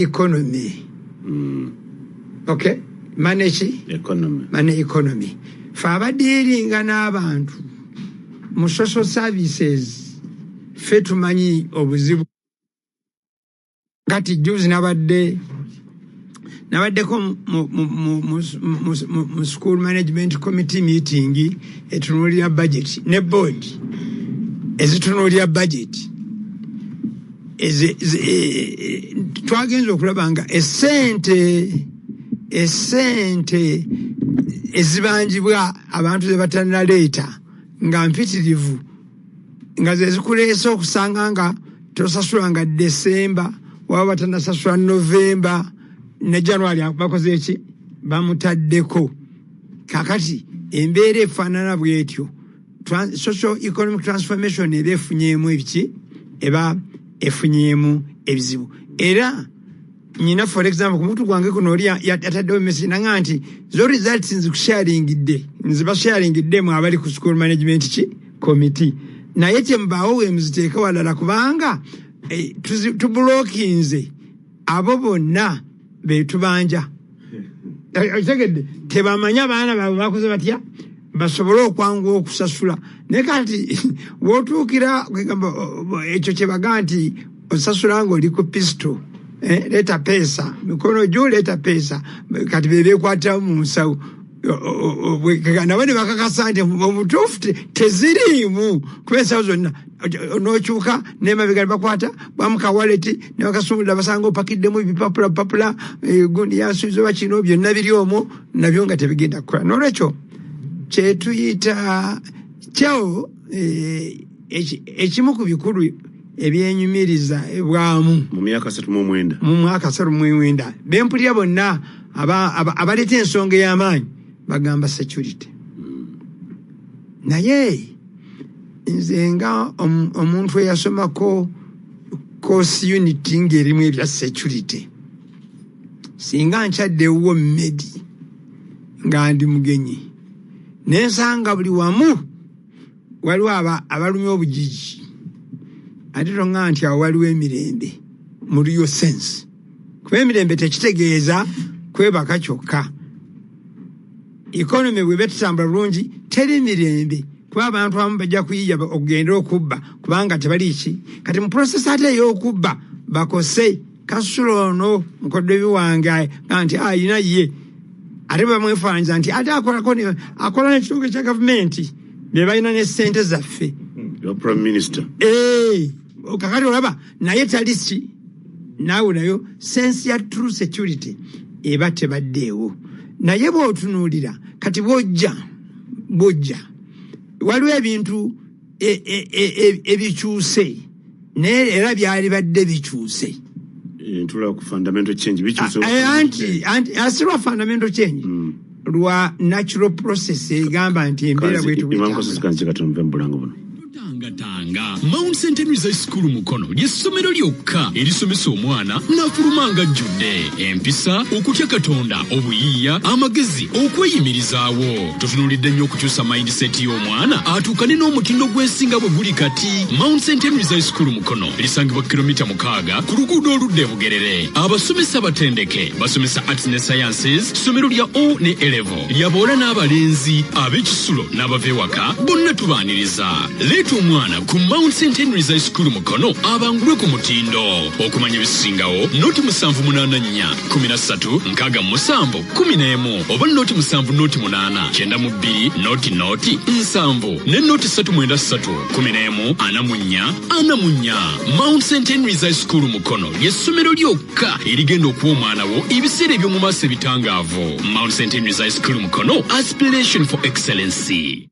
Economy. Okay, money ki? Economy. Money economy. Fe abadealinga n'abantu mu social services, ffe tumanyi obuzibu. Kati juzi nabaddeko mu school management committee meeting etunuulira budget ne board ezitunuulira budget. Twagenza okulaba nga esente ezibanjibwa abantu ze batannaleeta nga mpitirivu, nga ze zikuleese okusanga nga tosasula nga Desemba, waba batannasasula Novemba ne January bakoze eki? Bamutaddeko. Kakati embeera efaanana bwetyo, social economic transformation eba efunyeemu ebiki? Eba efunyeemu ebizibu. Era nyina, for example, ku mukutu gwange kuno oli yataddewo message nanga nti zo results nzikusharingidde, nzibasharingidde mu abali ku school management ki committee, naye kyemubaawo wemuziteeke walala, kubanga tublockinze abo bonna betubanja. Okitegedde? Tebamanya abaana baabwe bakoze batya basobole okwanguwa okusasula. Naye kati wotuukira kwegamba, ekyo kyebaga nti osasula ng'oli ku pistol, leeta peesa mikono gyo, leeta peesa. Kati bebekwatiramu mu nsawo. Nabo ne bakakasa nti obutuufu teziriimu, kuba ensawo zonna n'okyuka nemabega ne bakwata bwamuka wallet ne bakasumulula, basanga opakiddemu ebipapula papula, gundi yansuubiza oba kino, byonna biri omwo nabyo nga tebigenda kukola. Nolwekyo kyetuyita kyawo, ekimu ku bikulu ebyenyumiriza bwamu mu myaka 39, mu mwaka 39, bempulira bonna abaleeta ensonga ey'amaanyi bagamba security. Naye nze nga omuntu eyasomako course unit ng'erimu ebya security, singa nkyadde ewuwo medi nga ndi mugenyi, nensanga buli wamu waliwo abalumya obugigi, ate tonga nti awo waliwo emirembe mu real sense, kuba emirembe tekitegeeza kwebaka kyokka. Economy bweba tetambula bulungi, teri mirembe, kuba abantu abamu bajja kuyiya okugenda okubba, kubanga tebali ki. Kati mu process ate ey'okubba bakose kasula ono mukoddobi wange nga nti ayina ye, ate bamwefaanyiza nti ate akolako akola n'ekitongole kya gavumenti, be balina ne ssente zaffe. Your prime minister. Kakati olaba naye tali ki naawe, nayo sense ya true security eba tebaddeewo. Naye bw'otunuulira kati bw'ojja waliwo ebintu ebikyuse, naye era byali badde bikyuse. Ntula ku fundamental change bikyuse. Anti asirwa fundamental change lwa natural process egamba nti embeera bwetu bwetambula. Kanzi katonve mu bulango buno. Tangatanga Mount St Henry's High School Mukono ly'essomero lyokka erisomesa omwana n'afuluma nga ajjudde empisa, okutya Katonda, obuyiiya, amagezi, okweyimirizaawo. Tutunuulidde nnyo okukyusa mindset y'omwana atuukane n'omutindo gw'ensinga bwe guli kati. Mount St Henry's High School Mukono lisangibwa kilomita 6 ku luguudo oludda e Bugerere. Abasomesa batendeke, basomesa arts ne sciences. Ssomero lya O ne A level, lyaboola n'abalenzi, ab'ekisulo n'abava ewaka bonna tubaaniriza. Leeta omwana ku Mount St Henry's High School Mukono abangulwe ku mutindo. Okumanya ebisingawo, 0 784 13 67 11 oba 0 7 0 8 92 0 0 7 ne 0 393 11 44 44. Mount St Henry's High School Mukono ly'essomero lyokka erigenda okuwa omwana wo ebiseera eby'omu maaso ebitangaavu. Mount St Henry's High School Mukono, aspiration for excellency.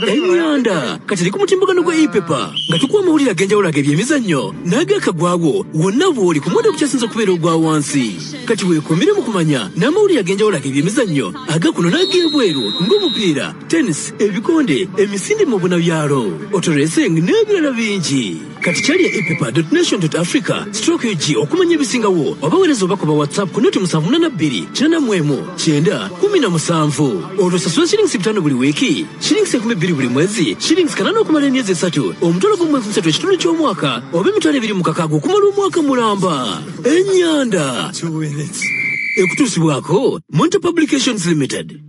Enyanda kati eri ku mutimbagano gwa ePaper, nga tukuwa amawulire ag'enjawulo ag'ebyemizannyo n'agakagwawo wonna bw'oli ku muwendo ogukyasinza okubeera ogwa wansi. Kati weekuumire mu kumanya n'amawulire ag'enjawulo ag'ebyemizannyo agakuno n'ag'ebweru, ng'omupiira, tennis, ebikonde, emisinde mu bunabyalo, auto racing n'ebirala bingi. Kati kyali ya epaper.nation.africa/ug okumanya ebisingawo oba weereza obubaka bwa WhatsApp ku 072 81 90 17. Olwo sasula shillings 5 buli wiiki, shillings 20 buli mwezi, shillings 8 okumala emyezi 3, 30,000 ekitundu ky'omwaka oba 26,000 okumala omwaka mulamba. Ennyanda ekutuusibwako Monte Publications Limited.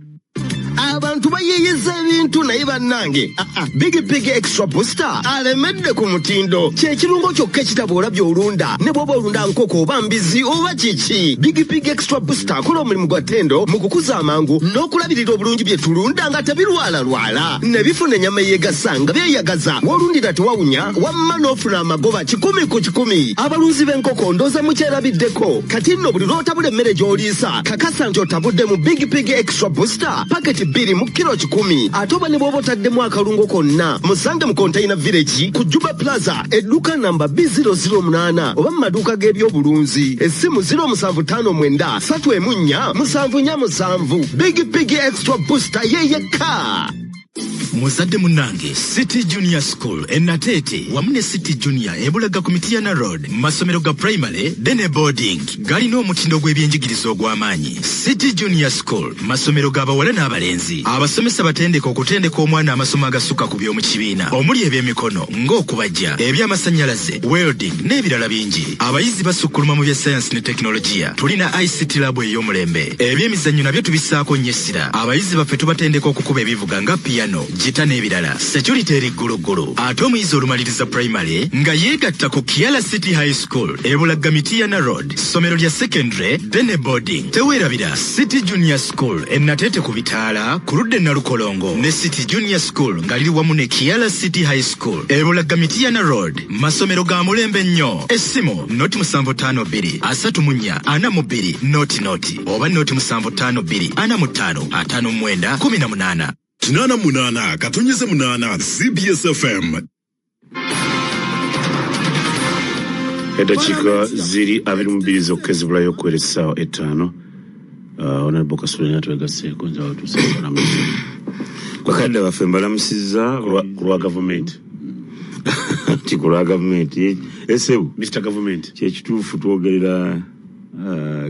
Abantu bayeeyeza ebintu naye bannange, Big Pig Extra Booster alemedde ku mutindo. Kyekirungo kyokka ekitaboola by'olunda, ne bw'oba olunda nkoko oba mbizi oba kiki. Big Pig Extra Booster akola omulimu gwa ttendo mu kukuza amangu n'okulabirira obulungi bye tulunda nga tebirwalalwala, ne bifuna ennyama eyeegasa nga byeyagaza. W'olundira tewawunya, wamma n'ofuna amagoba 100 ku 100. Abalunzi b'enkoko ndooza mukyerabiddeko. Kati nno buli lw'otabula emmere gy'oliisa, kakasa nti otabudde mu Big Pig Extra Booster paketi 2 mu kilo 100. Ate oba ne bw'oba otaddemu akalungo konna, musange mu Container Village ku Juba Plaza, edduka namba B008 oba mu maduuka g'ebyobulunzi. Essimu 0759 314 747. Big Pig Extra Booster yeyekka. Muzadde munnange, City Junior School e Nateete wamu ne City Junior ebulaga ku Mityana Road, masomero ga primary then boarding galina omutindo gw'ebyenjigiriza ogw'amaanyi. City Junior School masomero g'abawala n'abalenzi. Abasomesa batendeka okutendeka omwana amasomo agasukka ku by'omu kibiina, omuli ebyemikono ng'okubajja, ebyamasannyalaze, welding n'ebirala bingi. Abayizi basukkuluma mu bya sayansi ne tekinologiya. Tulina ICT lab ey'omulembe. Ebyemizannyo nabyo tubissaako nnyo essira. Abayizi baffe tubatendeka okukuba ebivuga nga piyano, gita n'ebirala. Security eri gguluggulu. Ate omuyizi olumaliriza primary nga yeegatta ku Kiala City High School ebulagga Mityana Road, ssomero lya secondary then boarding. Teweerabira City Junior School e Nateete ku bitaala ku ludda e Nalukolongo ne City Junior School nga liri wamu ne Kiala City High School ebulagga Mityana Road, masomero ga mulembe nnyo. Essimu 0 752 34 42 00 oba 0 752 45 59 18. 88.8 CBS FM. Eddakiika ziri 22 zokka ezibulayo okuwera essaawa 5. Honorable Kasule natwegasseeko nzawa tusekolamusa. Bakadde baffe, mbalamusizza. Ku lwa gavumenti. Nti ku lwa gavumenti, esebo. Mr Government. Kyekituufu, twogerera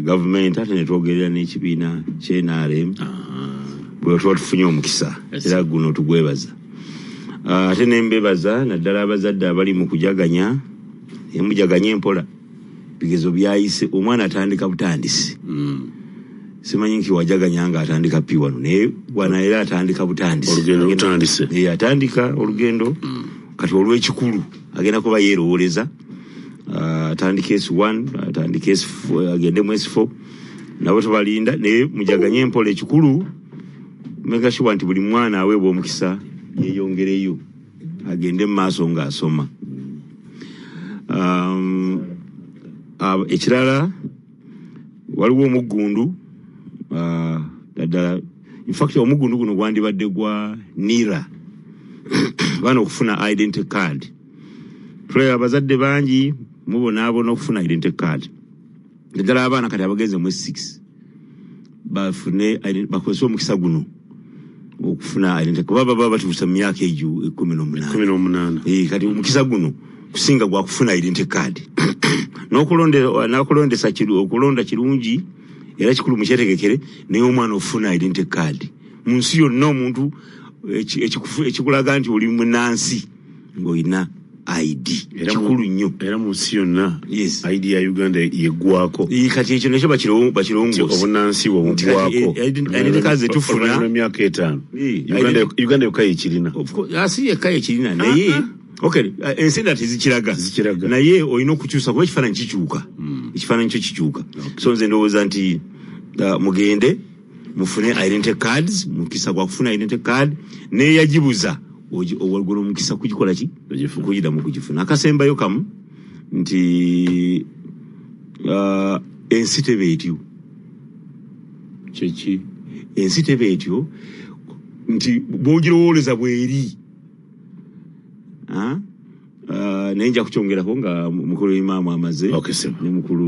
gavumenti ate netwogerera n'ekibiina kye NRM bwe tuba tufunye omukisa. Era guno tugwebaza. Ate nembebaza naddala abazadde abali mu kujaganya. Emujaganye empola, bigezo byayise, omwana atandika butandisi. Simanyi nti wajaganya nga atandika P1, naye bwana era atandika butandisi. Olugendo lutandise. Eh, atandika olugendo kati olw'ekikulu agenda kuba yeerowooleza. Atandika S1, atandika S4, agende mu S4, nabo tubalinda, naye mujaganye empola. Ekikulu make sure nti buli mwana aweebwa omukisa yeeyongereyo agende mu maaso ng'asoma. Ekirala waliwo omuggundu, naddala infact omuggundu guno gwandibadde gwa NIRA, baana okufuna identity card. Tulaba abazadde bangi mubonaabona okufuna identity card, naddala abaana kati abagenze mu S6 bafune bakozese omukisa guno okufuna identity, kuba baba batuusa mu myaka egyo 18. 18. Eh, kati omukisa guno kusinga gwa kufuna identity card n'okulondesa okulonda kirungi era kikulu mukyetegekere, naye omwana ofuna identity card mu nsi yonna, omuntu ekikulaga nti oli munansi ng'olina ID. Era Kikulu nnyo. Era mu nsi yonna Yes. ID ya Uganda yeggwako. Eh, kati ekyo nakyo Nti bakirongose. obunansi bwe Nti kati, buggwako identity cards zetufuna oluvannyuma lw'emyaka 5. Eh, Uganda yokka yekirina. Of course, si yekka yekirina, naye okay, ensi endala tezikiraga. Tezikiraga. Naye olina okukyusa kuba ekifaananyi kikyuka, ekifaananyi kyo kikyuka. So nze ndowooza nti mugende mufune identity cards. Mukisa gwa kufuna identity card, neyagibuza owagula omukisa kugikola ki? Ogifuna. Okugiddamu kugifuna. Akasembayo kamu nti ensi teba etyo. Kyeki? Ensi teba etyo nti bwogirowooleza bweri. Ah? Naye nja kukyongerako nga mukulu imaamu amaze. Okay, sir. Ne mukulu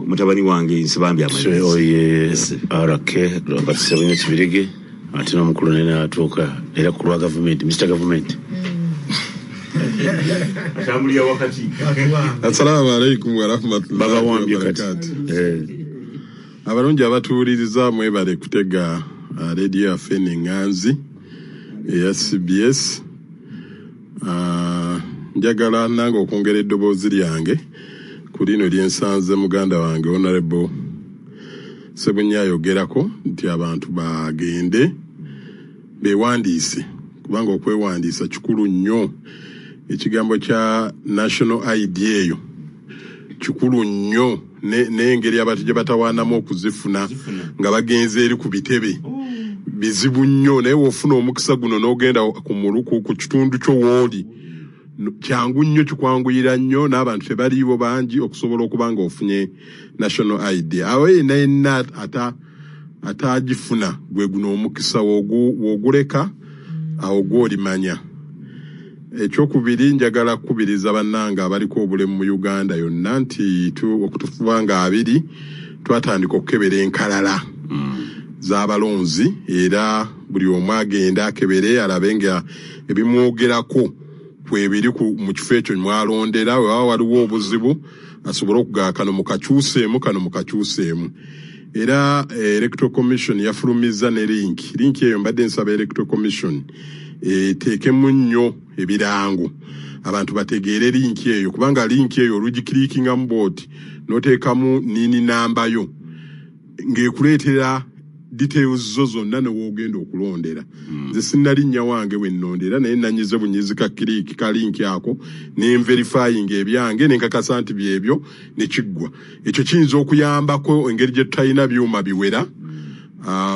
mutabani wange Nsibambi amaze. Oye. Yes. RK Robert Ssebunya Kibirige, ate n'omukulu naye n'atuuka era ku lwa gavumenti, Mr Government. Atambulira wakati. Assalamu alaikum warahmatullahi Babawambye kati. wabarakatuh. Abalungi abatuwuliriza, mwebale kutega rediyo yaffe eŋŋanzi eya CBS. Njagala nange okwongera eddoboozi lyange ku lino lyensanze muganda wange Honorable Sebunya ayogerako nti abantu bagende bewandiise, kubanga okwewandiisa kikulu nnyo. Ekigambo kya national ID eyo kikulu nnyo, n'engeri abantu gye batawaanamu okuzifuna nga bagenze eri ku bitebe bizibu nnyo, naye w'ofuna omukisa guno n'ogenda ku muluku ku kitundu kyo w'oli, kyangu nnyo, kikwanguyira nnyo, n'abantu tebaliiwo bangi okusobola okuba nga ofunye national ID. Awo yenna yenna atagifuna, gwe guno omukisa w'oguleka awo gw'olimanya. Ekyokubiri, njagala kukubiriza bannange abaliko obulemu mu Uganda yonna nti okutufuba nga 2 twatandika okukebera enkalala z'abalonzi, era buli omu agenda akebere alabe nga ebimwogerako kwebiri mu kifo ekyo mwalondera. Wewaba waliwo obuzibu asobole okugaa kano mukakyuseemu, kano mukakyuseemu. Era Electoral Commission yafulumizza ne link. Link eyo mbadde nsaba Electoral Commission eteekemu nnyo ebirango abantu bategeere link eyo, kubanga link eyo olugikirikingamu bw'oti n'oteekamu nini namba yo ng'ekuleetera details zo zonna newoogenda okulondera. Nze sinnalinnya wange we nnondera, naye nanyize bunyizi ka click ka link ako ne nverifying ebyange ne nkakasa nti byebyo ne kiggwa. Ekyo kiyinza okuyambako engeri gye tutalina byuma biwera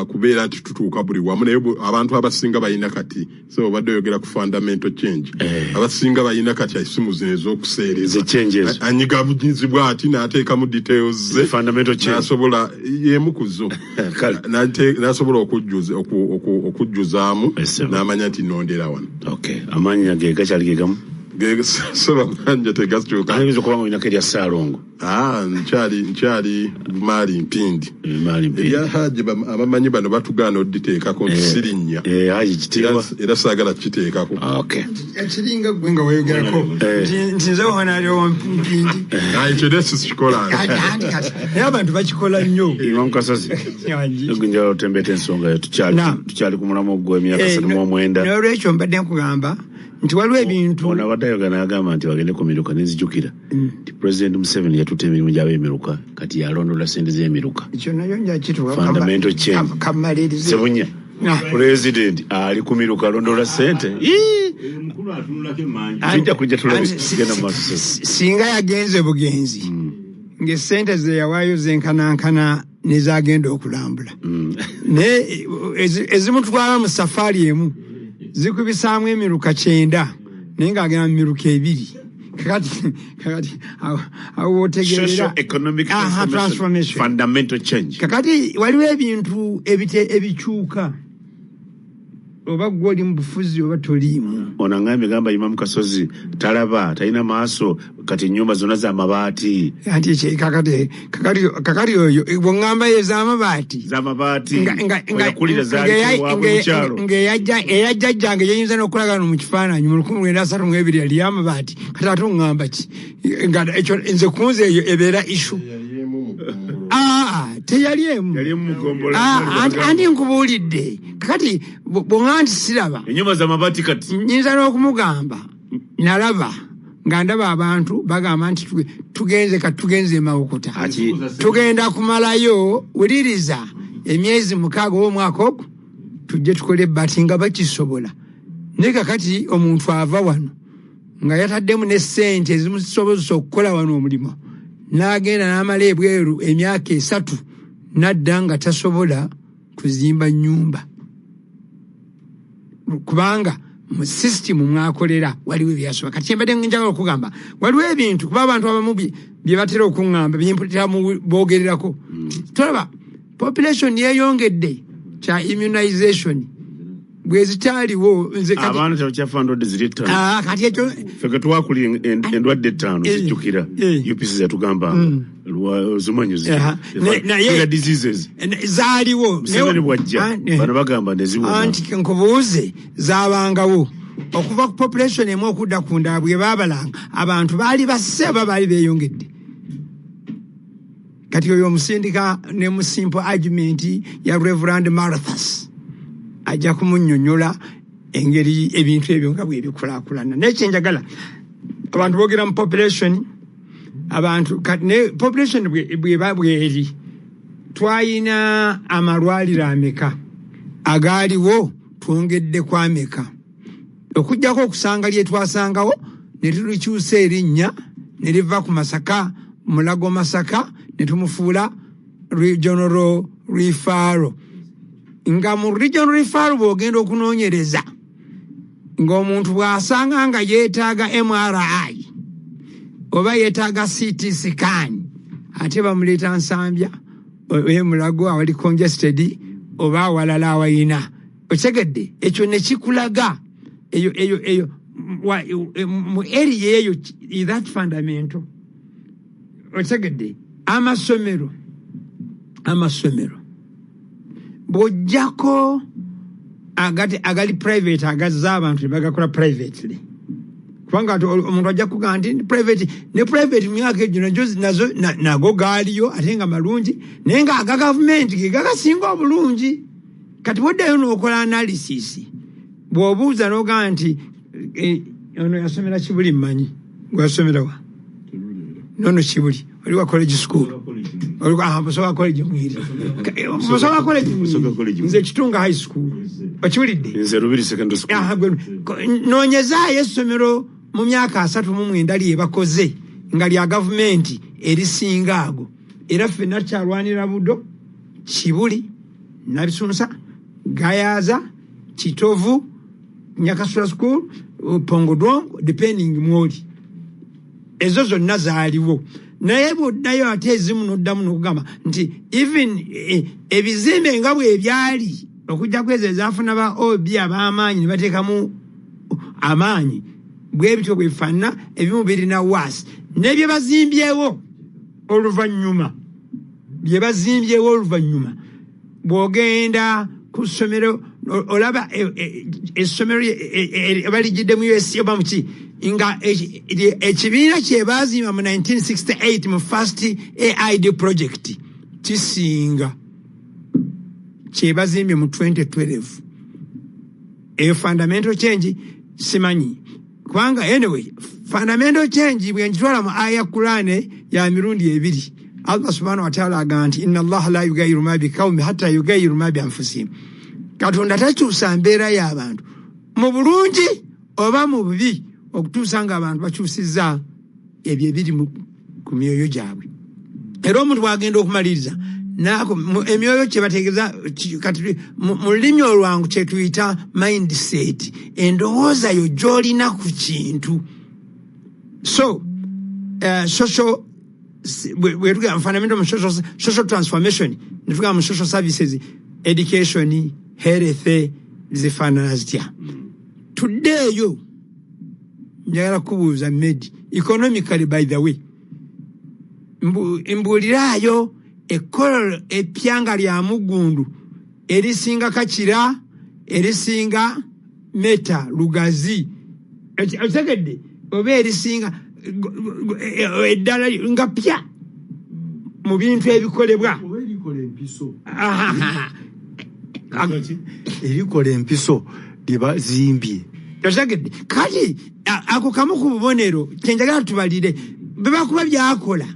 kubeera nti tutuuka buli wamu, naye abantu abasinga balina kati, so obadde oyogera ku fundamental change, abasinga balina kati esimu zino ez'okuseereza, Ze changes. Anyiga bunyizi bw'ati n'ateekamu details ze, Fundamental change. n'asobola y'emu ku zo. Kale. N'asobola okujjuzaamu Yes, sir. n'amanya nti nondera wano. Okay, amannya ge gakyali ge gamu? Seba manja tegakyuka. Ayinza okuba nga olinako erya Ssaalongo. Ah, nkyali Bumaali Mpindi. Maali Mpindi. Erya Haji abamanyi bano batugaana oditeekako nti sirinnya. Haji kitiibwa. Era saagala kukiteekako. Okay. Ekiringa gwe nga weeyogerako nti nze Honorable Mpindi. Ah, ekyo era sikikola. Anti kati naye abantu bakikola nnyo. Imam Kasozi, njagala otembeeta ensonga yo, tukyali ku mulamwa gw'emyaka 39. N'olwekyo mbadde nkugamba nti waliwo ebintu. Ono abadde ayogera n'agamba nti bagende ku miruka, nenzijukira nti President Museveni yatutte emirimu gy'ab'emiruka, kati yalondola ssente z'emiruka. Ekyo nayo njakituwa. Fundamental change. Kamalirize. Sebunya, President ali ku miruka alondola ssente. Ii! Omukulu atunulako emmanju. Tujja kujja tulabe kigenda mu maaso. Singa yagenze bugenzi ng'essente ze yawaayo zenkanankana nezagenda okulambula, naye ezimutwala mu safaari emu zikubisaamu emiruka 90, naye ng'agenda mu miruka 2. Kakati awo wotegeerera. Social economic Aha, transformation. Transformation. Fundamental change. Kakati waliwo ebintu ebikyuka, oba gwe oli mu bufuzi oba toliimu. Ono aŋŋambye, gamba Imamu Kasozi talaba, talina maaso, kati ennyumba zonna z'amabaati. Anti kakati oyo bw'oŋŋamba ez'amabaati, Z'amabaati. Oyakulira zaali waabwe mu kyalo. Ng'eyajjajjange yeyinza n'okulaga no mu kifaananyi mu 1932 yali y'amabaati, kati ate oŋŋamba ki? Nga ekyo nze kunze eyo ebeera issue. Teyali emu. Yali emu mu ggombolola. Anti nkubuulidde, kakati bw'oŋŋamba nti siraba, Ennyumba z'amabaati kati. Nyinza n'okumugamba nalaba nga ndaba abantu bagamba nti tugenze kati tugenze e Mawokota. Tugenda kumalayo, wuliriza, emyezi 6 oba omwaka ogwo tujje tukole ebbaati, nga bakisobola. Naye kakati omuntu ava wano nga yataddemu ne ssente ezimusobozesa okukola wano omulimu, n'agenda n'amala ebweru emyaka 3, n'adda nga tasobola kuzimba nnyumba, kubanga mu sisitimu mwakolera waliwo ebyasoba. Kati kyembadde njagala okugamba, waliwo ebintu kuba abantu abamu bye batera okuŋŋamba byempulira mu boogererako. Tolaba population yeeyongedde kya immunization bwezitaaliwo, nze kati Abaana tebakyafa ndwadde ziri 5. Kati ekyo Ffe ke twakuli endwadde 5 zijjukira. UPC yatugambanga. Ozimanyi Naye diseases. Zaaliwo. Museveni bw'ajja, bano bagamba ne ziwona. Anti nkubuuze, zaabangawo. Okuva ku population emu okudda ku ndala bwe baabalanga, abantu baali basse oba baali beeyongedde? Kati oyo omusindika ne mu simple argument ya Reverend Malthus, ajja kumunnyonnyola engeri ebintu ebyo nga bwe bikulaakulana. Naye kyenjagala, abantu boogera mu population, abantu kati ne population bweba bweri, twayina amalwaliro ameka agaaliwo? Twongeddeko ameka? Okuggyako okusanga lye twasangawo ne tulikyusa erinnya ne liva ku Masaka, Mulago Masaka, ne tumufuula regional referral, nga mu regional referral bw'ogenda okunoonyereza ng'omuntu bw'asanga nga yeetaaga MRI oba yeetaaga CT scan, ate bamuleeta Nsambya oba Mulago awali congested oba awalala awayina. Okitegedde? Ekyo ne kikulaga eyo mu area eyo that fundamental. Okitegedde? Amasomero bw'ojjako agali private, agazza abantu ne bagakola privately, kubanga omuntu ajja kugamba nti private ne private mu myaka egyo nazo nazo nago gaaliyo ate nga malungi, naye nga aga gavumenti ge gagasinga obulungi. Kati bwoddayo n'okola analysis, bw'obuuza n'ogamba nti ono yasomera Kibuli, mmanyi gwasomera wa nono Kibuli, oli wa college school, oli Busoga College mwiri, Busoga College mwiri, nze Kitunga High School. Okiwulidde? Nze Lubiri Secondary School. Aha, noonyezaayo essomero mu myaka 39 lye bakoze nga lya gavumenti erisinga ago. Era ffenna tukyalwanira Budo, Kibuli, Nabisunsa, Gayaza, Kitovu, Nyakasura School, Pongodwong, depending mwoli. Ezo zonna zaaliwo, naye bw'oddayo ate ezimu n'oddamu n'okugamba nti even ebizimbe nga bwe byali, okuggyako ezo ezaafuna ba OB ab'amaanyi ne bateekamu amaanyi, bwe bityo bwe bifaanana. Ebimu birina waasi ne bye bazimbyewo oluvannyuma, bye bazimbyewo oluvannyuma. Bw'ogenda ku ssomero olaba essomero balijjidde mu US oba muki, nga ekibiina kye baazimba mu 1968 mu first AID project kisinga kye bazimbye mu 2012. Eyo fundamental change simanyi, kubanga anyway fundamental change bwe nkitwala mu aya Kurane ya mirundi ebiri, Allah subhanahu wataala agamba nti inna Allaha la yugayiru ma bikaumi hatta yugayiru ma bianfusihim. Katonda takyusa mbeera y'abantu mu bulungi oba mu bubi okutuusa nga abantu bakyusizza ebyo ebiri ku myoyo gyabwe. Era omuntu bw'agenda okumaliriza emyoyo kyebategeeza kati mu lulimi olwangu kyetuyita mindset, endowooza yo gy'olina ku kintu. So social, bwe tugamba fundamental mu social transformation, netugamba mu social services, education, health, zifaanana zitya? Tuddeeyo, njagala kubuuza Medi, economically, by the way, mbuuliraayo ekkololo epya nga lya muggundu erisinga Kakira, erisinga Meta Lugazi. Okitegedde? Oba erisinga eddala nga pya mu bintu ebikolebwa. Oba erikola empiso. Ahaha. Erikola empiso lye bazimbye. Okitegedde? Kati ako kamu ku bubonero kyenjagala tubalire bebakuba byakola,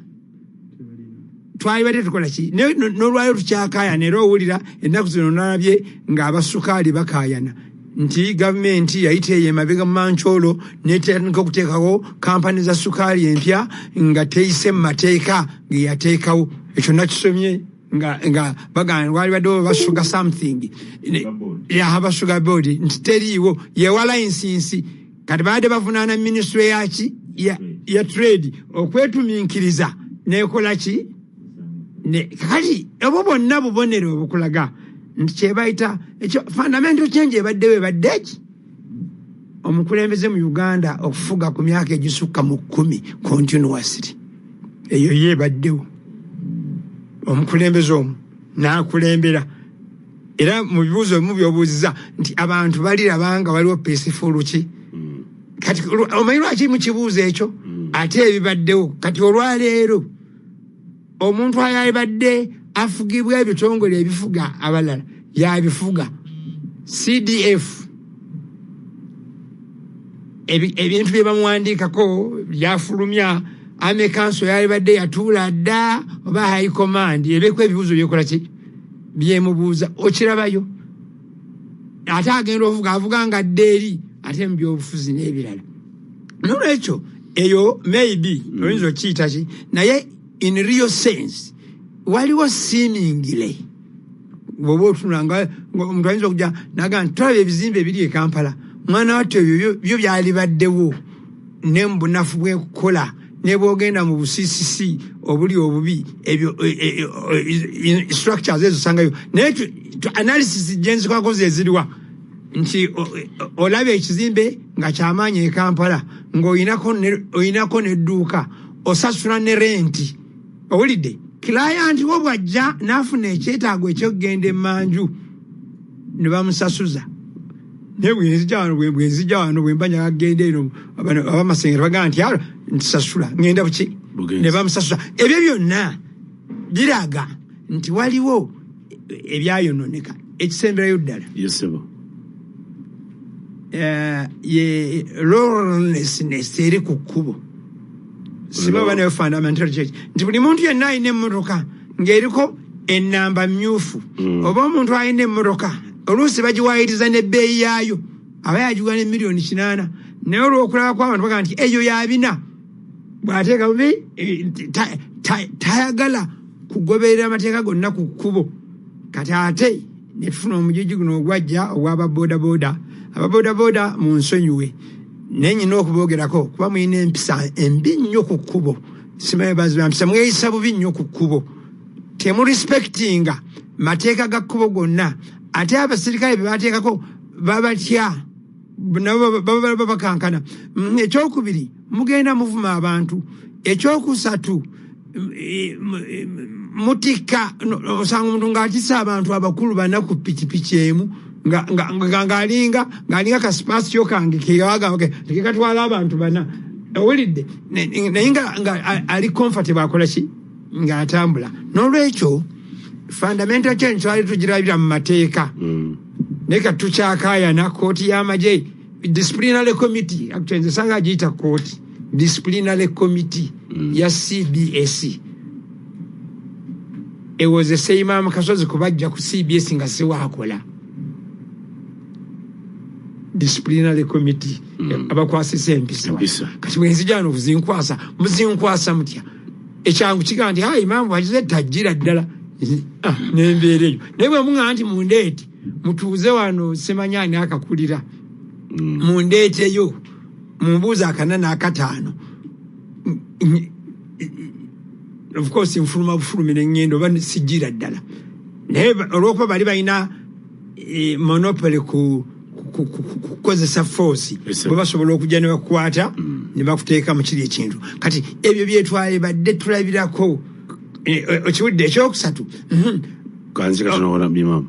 twalibadde tukola ki? Naye n'olwayo tukyakaayana. Era owulira ennaku zino nalabye ng'abasukaali bakaayana nti gavumenti yayita eyo emabega mu mankyolo netandika okuteekawo kampani za sukaali empya nga teyise mu mateeka geyateekawo. Ekyo nakisomye nga bagamba wali baddewo basuga something yaba sugar board nti teriiwo, yewa license. Kati babadde bavunaana ministry yaki ya trade okwetuminkiriza nekola ki. Kati obwo bwonna bubonero obukulaga nti kyebayita ekyo fundamental change ebaddewo ebadde ki? Omukulembeze mu Uganda okufuga ku myaka egisukka mu 10 continuously, eyo ye ebaddewo. Omukulembeze omu n'akulembera. Era mu bibuuzo ebimu by'obuuzizza nti abantu baliraba nga waliwo peaceful ki. Kati omanyi lwaki mu kibuuzo ekyo ate ebibaddewo kati olwaleero omuntu ayabadde afugibwa ebitongole ebifuga abalala yabifuga CDF ebintu bye bamuwandiikako byafulumya Army Council yalibadde yatuula dda oba High Command ebeeko ebibuuzo byekola ki byemubuuza okirabayo ate agenda ovuga avuga nga adda eri ate mu byobufuzi n'ebirala. Nolwekyo eyo maybe oyinza okiyita ki, naye in real sense waliwo seemingly bw'oba otunula nga omuntu ayinza okujja n'agamba nti tolaba ebizimbe ebiri e Kampala, mwana wattu ebyo byo byalibaddewo ne mu bunafu bw'enkola ne bw'ogenda mu bu-CCC obuli obubi ebyo structures ezo osangayo. Naye analysis gye nzikwako ze ziriwa nti olaba ekizimbe nga kyamaanyi e Kampala ng'oyinako n'edduuka osasula ne renti, owulidde client wo bw'ajja n'afuna ekyetaago eky'okugenda emmanju ne bamusasuza. Naye bwe nzija wano bwe mba njagala kugenda eno abamasengero bagamba nti alo ntisasula ngenda buki ne bamusasula. Ebyo byonna biraga nti waliwo ebyayononeka. Ekisemberayo ddala ye lawlessness eri ku kkubo siba nayo fundamental change nti buli muntu yenna alina emmotoka ng'eriko ennamba myufu oba omuntu alina emmotoka oluusi bagiwaayiriza n'ebbeeyi yaayo aba yagiwa ne 8 miliyoni, naye olw'okulaba kw'abantu bagamba nti eyo yabina bw'ateeka bubi tayagala kugoberera amateeka gonna ku kkubo. Kati ate ne tufuna omugigi guno ogwajja ogw'ababoodabooda. Ababoodabooda mu nsonyiwe, naye nyina okuboogerako kuba mulina empisa embi nnyo ku kkubo. Simanyi baziba mpisa, mweyisa bubi nnyo ku kkubo, temurespectinga mateeka ga kkubo gonna. Ate abasirikale be bateekako babatya, nabo baba bakankana. Ekyokubiri mugenda muvuma abantu. Ekyokusatu mutikka osanga omuntu ng'atisse abantu abakulu bana ku pikipiki emu ng'alinga kasipasiyo kange kekatwala abantu bana, owulidde, naye nga ali comfortable akola ki ng'atambula. N'olwekyo fundamental change twali tugirabira mu mateeka, naye kati tukyakaayana. Kooti y'amagye, disciplinary committee, actually nze sanga agiyita kooti, disciplinary committee ya CBS ewozesa Imaamu Kasozi kubajja ku CBS nga siwaakola. Disciplinary committee abakwasisa empisa. Kati bwenzija wano buzinkwasa, muzinkwasa mutya? Ekyangu kigaa nti ha imaamu wakize tajjira ddala. Ah, nembeera eyo. Naye bwe muŋŋamba nti mundeete mutuuze wano simanya ani akakulira, mundeeteyo mumbuuza akana n'akataano, of course nfuluma bufulumi neŋŋenda oba sijjira ddala. Naye olw'okuba bali balina monopoly ku kukozesa force, bwe basobola okujja ne bakukwata ne bakuteeka mu kiri ekintu. Kati ebyo byetwale badde tulabirako. Okiwulidde? Ekyokusatu. Kanzi katono wona bimamu.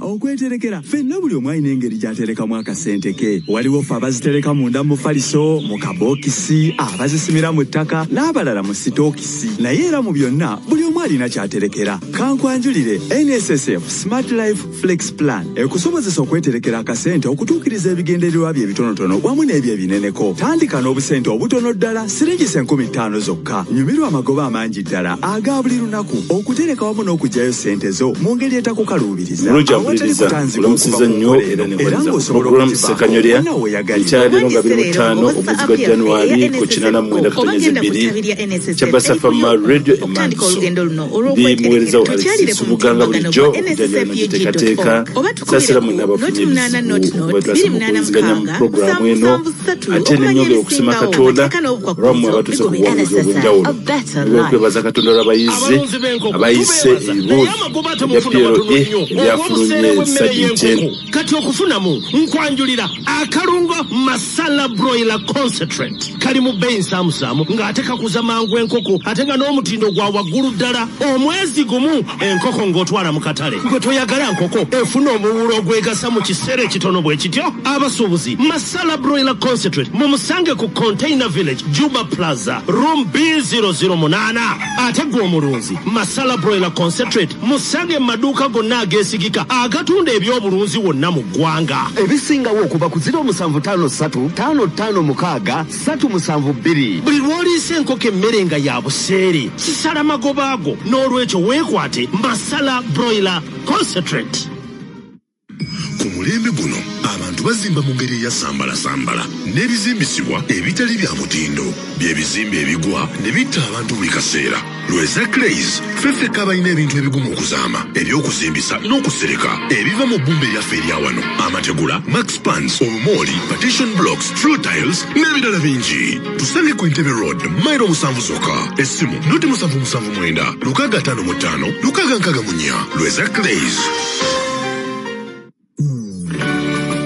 Okweterekera ffenna buli omu alina engeri gy'aterekamu akasente ke. Waliwo ffe abazitereka munda mu mufaliso, mu kabookisi, abazisimira mu ttaka n'abalala mu sitookisi, naye era mu byonna buli omu alina ky'aterekera. Kankwanjulire NSSF Smart Life Flex Plan ekusobozesa okweterekera akasente okutuukiriza ebigendererwa bye ebitonotono wamu n'ebyo ebineneko. Tandika n'obusente obutono ddala, siringisa 5,000 zokka. Nyumirwa amagoba amangi ddala aga buli lunaku okutereka wamu n'okuggyayo ssente zo mu ngeri etakukaluubiriza Mulungi awatali ampuliriza kutanzibwa okuva kulamusiza ku nnyo nkola era eno era nekwaniriza ku ng'osobola pulogulaamu Ssekanyolya okugivaako wonna weeyagalira. ekyaleero nga 25 omwezi gwa Januari ku 89.2 kyabasafama Radio Okutandika Emanso. olugendo luno Ndi muweereza wo olw'okweterekera tukyalire Alex ku Subuganga mutimbagano bulijjo gwa okujanjala nagiteekateeka. nssfug.org oba Saasira tukubire ku mwenna abafunye 08 ebizibu 00 okuba twasaba okuwuliziganya mu pulogulaamu eno, ate nenyongera okusima ebisingawo Katonda amateeka olwammwe abatuuse ku buwanguzi obw'enjawulo. n'obukwakkulizo Olw'okwebaza Katonda olw'abayizi Abalunzi b'enkoko abayise tubeebaza, naye ebibuuzo amagoba ebya temufuna PLE matono nnyo ebyafulumye. olw'obuseere. w'emmere y'enkoko. Kati okufunamu nkwanjulira akalungo Masala Broiler Concentrate. Kali mu bbeeyi nsaamusaamu ng'ate kakuza mangu enkoko, ate nga n'omutindo gwa waggulu ddala. Omwezi gumu enkoko ng'otwala mu katale. Gwe toyagala nkoko efuna omuwulo ogwegasa mu kiseera ekitono bwe kityo. Abasuubuzi, Masala Broiler Concentrate mumusange ku Container Village, Juba Plaza, room B008. Ate gwe omulunzi, Masala Broiler Concentrate musange mu maduuka gonna ageesigika agatunda ebyobulunzi wonna mu ggwanga. Ebisingawo okuva ku 0753 556 372. Buli lw'oliisa enkoko emmere nga ya buseere, kisala magoba ago. N'olwekyo weekwate Masala Broiler Concentrate. Ku mulembe guno abantu bazimba mu ngeri eyasambalasambala n'ebizimbisibwa ebitali bya mutindo, by'ebizimbe ebigwa ne bitta abantu buli kaseera. Lweza Clays ffeffeka abalina ebintu ebigumu okuzaama, ebyokuzimbisa n'okusereka ebiva mu bbumba eryaffe erya wano: amategula, max pans, obumooli, partition blocks, floor tiles n'ebirala bingi. Tusange ku Entebbe Road, mayiro 7 zokka. Essimu 0779 655 664. Lweza Clays.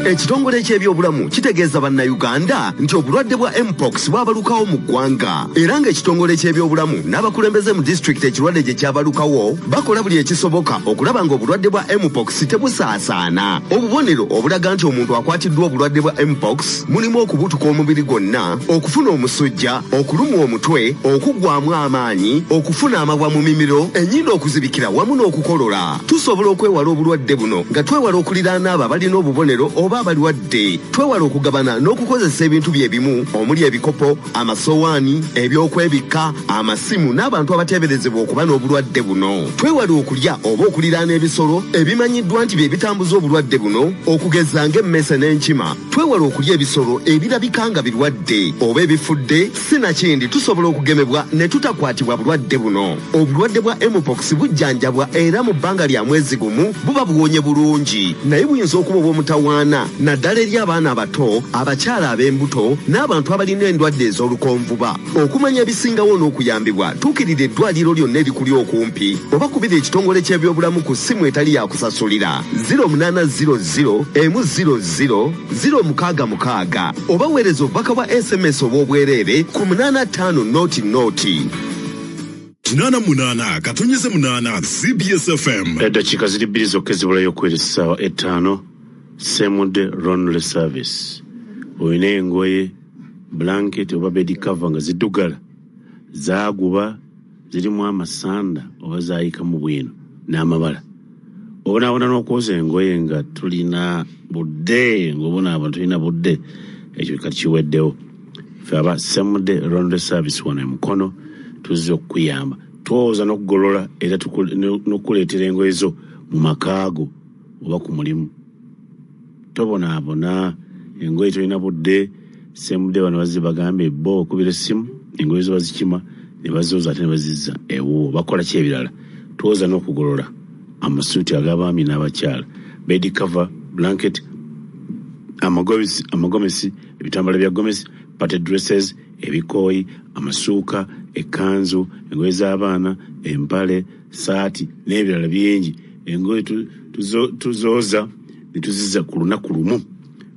Ekitongole ky'ebyobulamu kitegeeza bannayuganda nti obulwadde bwa mpox bwabalukawo mu ggwanga, era ng'ekitongole ky'ebyobulamu n'abakulembeze mu disitulikiti ekirwadde gye kyabalukawo bakola buli ekisoboka okulaba ng'obulwadde bwa mpox tebusaasaana. Obubonero obulaga nti omuntu akwatiddwa obulwadde bwa mpox mulimu okubutuka omubiri gwonna, okufuna omusujja, okulumwa omutwe, okuggwamu amaanyi, okufuna amabwa mu mimiro, ennyindo okuzibikira wamu n'okukolola. Tusobola okwewala obulwadde buno nga twewala okuliraana abo abalina obubonero oba abalwadde. Twewala okugabana n'okukozesa ebintu bye bimu omuli ebikopo, amasowaani, ebyokwebikka, amasimu n'abantu abateeberezebwa okuba n'obulwadde buno. Twewala okulya oba okuliraana ebisolo ebimanyiddwa nti bye bitambuza obulwadde buno, okugeza ng'emmese n'enkima. Twewala okulya ebisolo ebirabika nga birwadde oba ebifudde. Sinakindi tusobola okugemebwa ne tutakwatibwa bulwadde buno. Obulwadde bwa mpox bujjanjabwa era mu bbanga lya mwezi gumu buba buwonye bulungi, naye buyinza okuba obw'omutawaana naddala eri abaana abato, abakyala ab'embuto n'abantu abalina endwadde ez'olukonvuba. Okumanya ebisingawo n'okuyambibwa, tuukirira eddwaliro lyonna erikuli okumpi oba kubira ekitongole ky'ebyobulamu ku ssimu etali yakusasulira 0800 100 066 oba weereza obubaka bwa SMS obw'obwereere ku 85 00. 88.8 CBS FM. Eddakiika ziri 2 zokka ezibulayo okuwera essaawa 5. Semude Laundry Service. Olina engoye, blanket oba bed cover nga ziddugala, zaaguba, zirimu amasanda oba zaayikamu bwino n'amabala. Obonaabona n'okwoza engoye nga tulina budde, ng'obonaabona tulina budde, ekyo kati kiweddewo. Ffe aba Semude Laundry Service wano e Mukono tuzze okukuyamba. Twoza n'okugolola era n'okukuleetera engoye zo mu makaago oba ku mulimu. Tobonaabona, engoye tolina budde. Semude bano bazze bagambye bo okubira essimu, engoye zo bazikima ne bazooza ate ne bazizza ewuwo. Bakola ki ebirala? Twoza n'okugolola amasuuti ag'abaami n'abakyala, bed cover, blanket, amagomesi, ebitambala bya gomesi, party dresses, ebikooyi, amasuuka, ekkanzu, engoye z'abaana, empale, saati n'ebirala bingi. Engoye tuzooza ne tuzizza ku lunaku lumu.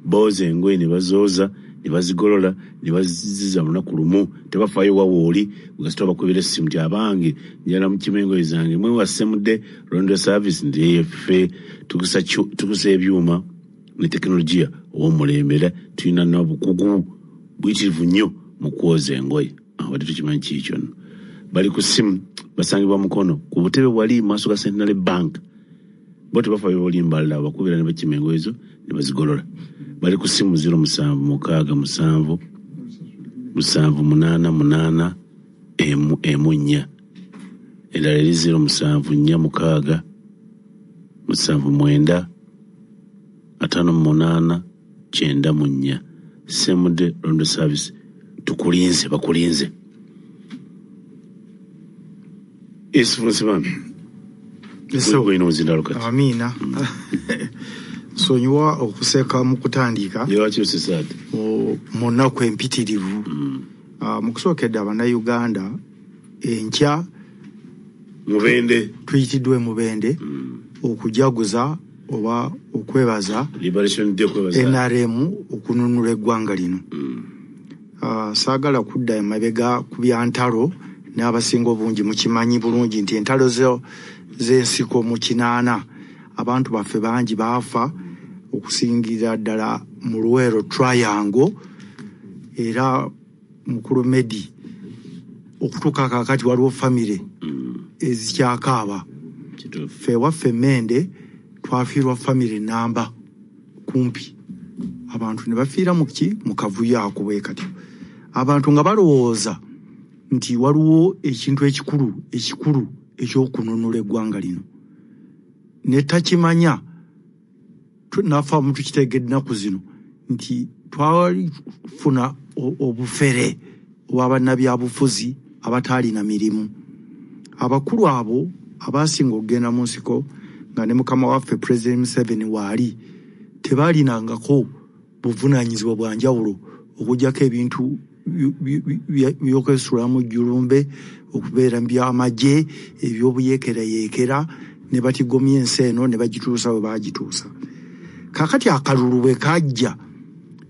Booza engoye ne bazooza ne bazigolola ne baziziza mu lunaku lumu. Tebafaayo wa wooli, kasita bakubira essimu nti abange njagala mukima engoye zange, mwe Semude Laundry Service nti ffe tukusa ebyuma ne tekinologiya ow'omulembe, era tulina n'obukugu buyitirivu nnyo mu kwoza engoye. Abadde tukimanyi kiki kyonna. Bali ku ssimu, basangibwa Mukono ku butebe bwali mu maaso ga Centenary Bank. Bo tebafaayo oli mbalala, bakubira ne bakima engoye zo ne bazigolola. Bali ku ssimu 0767 788 14. Endala eri 0746 79 58 94. Semude Laundry Service, tukulinze, bakulinze. Nsibambi. Amiina. Nsonyiwa okuseka mu kutandika mu nnaku empitirivu. Mu kusookedde Abannayuganda enkya Mubende tuyitiddwa e Mubende okujaguza oba okwebaza Liberation Day, okwebaza NRM okununula eggwanga lino. Saagala kudda emabega ku bya ntalo, n'abasinga obungi mukimanyi bulungi nti entalo z'ensiko mu 80 abantu baffe bangi baafa, okusingira ddala mu Luweero Triangle. Era mukulu Medi, okutuuka kaakati waliwo famire ezikyakaaba. Ffe ewaffe Mende twafiirwa famire namba kumpi, abantu ne bafiira mu ki, mu kavuyo ako bwe katyo. Abantu nga balowooza nti waliwo ekintu ekikulu ekyokununula eggwanga lino, ne takimanya. Naffe abamu tukitegedde ennaku zino nti twafuna obufere obw'abannabyabufuzi abataalina mirimu. Abakulu abo abasinga okugenda mu nsiko nga ne mukama waffe President Museveni waali, tebaalinangako buvunaanyizibwa bwa njawulo okuggyako ebintu by'okwesulamu jjulumbe, okubeera mu byamagye, ebyobuyeekerayeekera, ne batigomya ensi eno ne bagituusa we baagituusa. Kaakati akalulu bwe kajja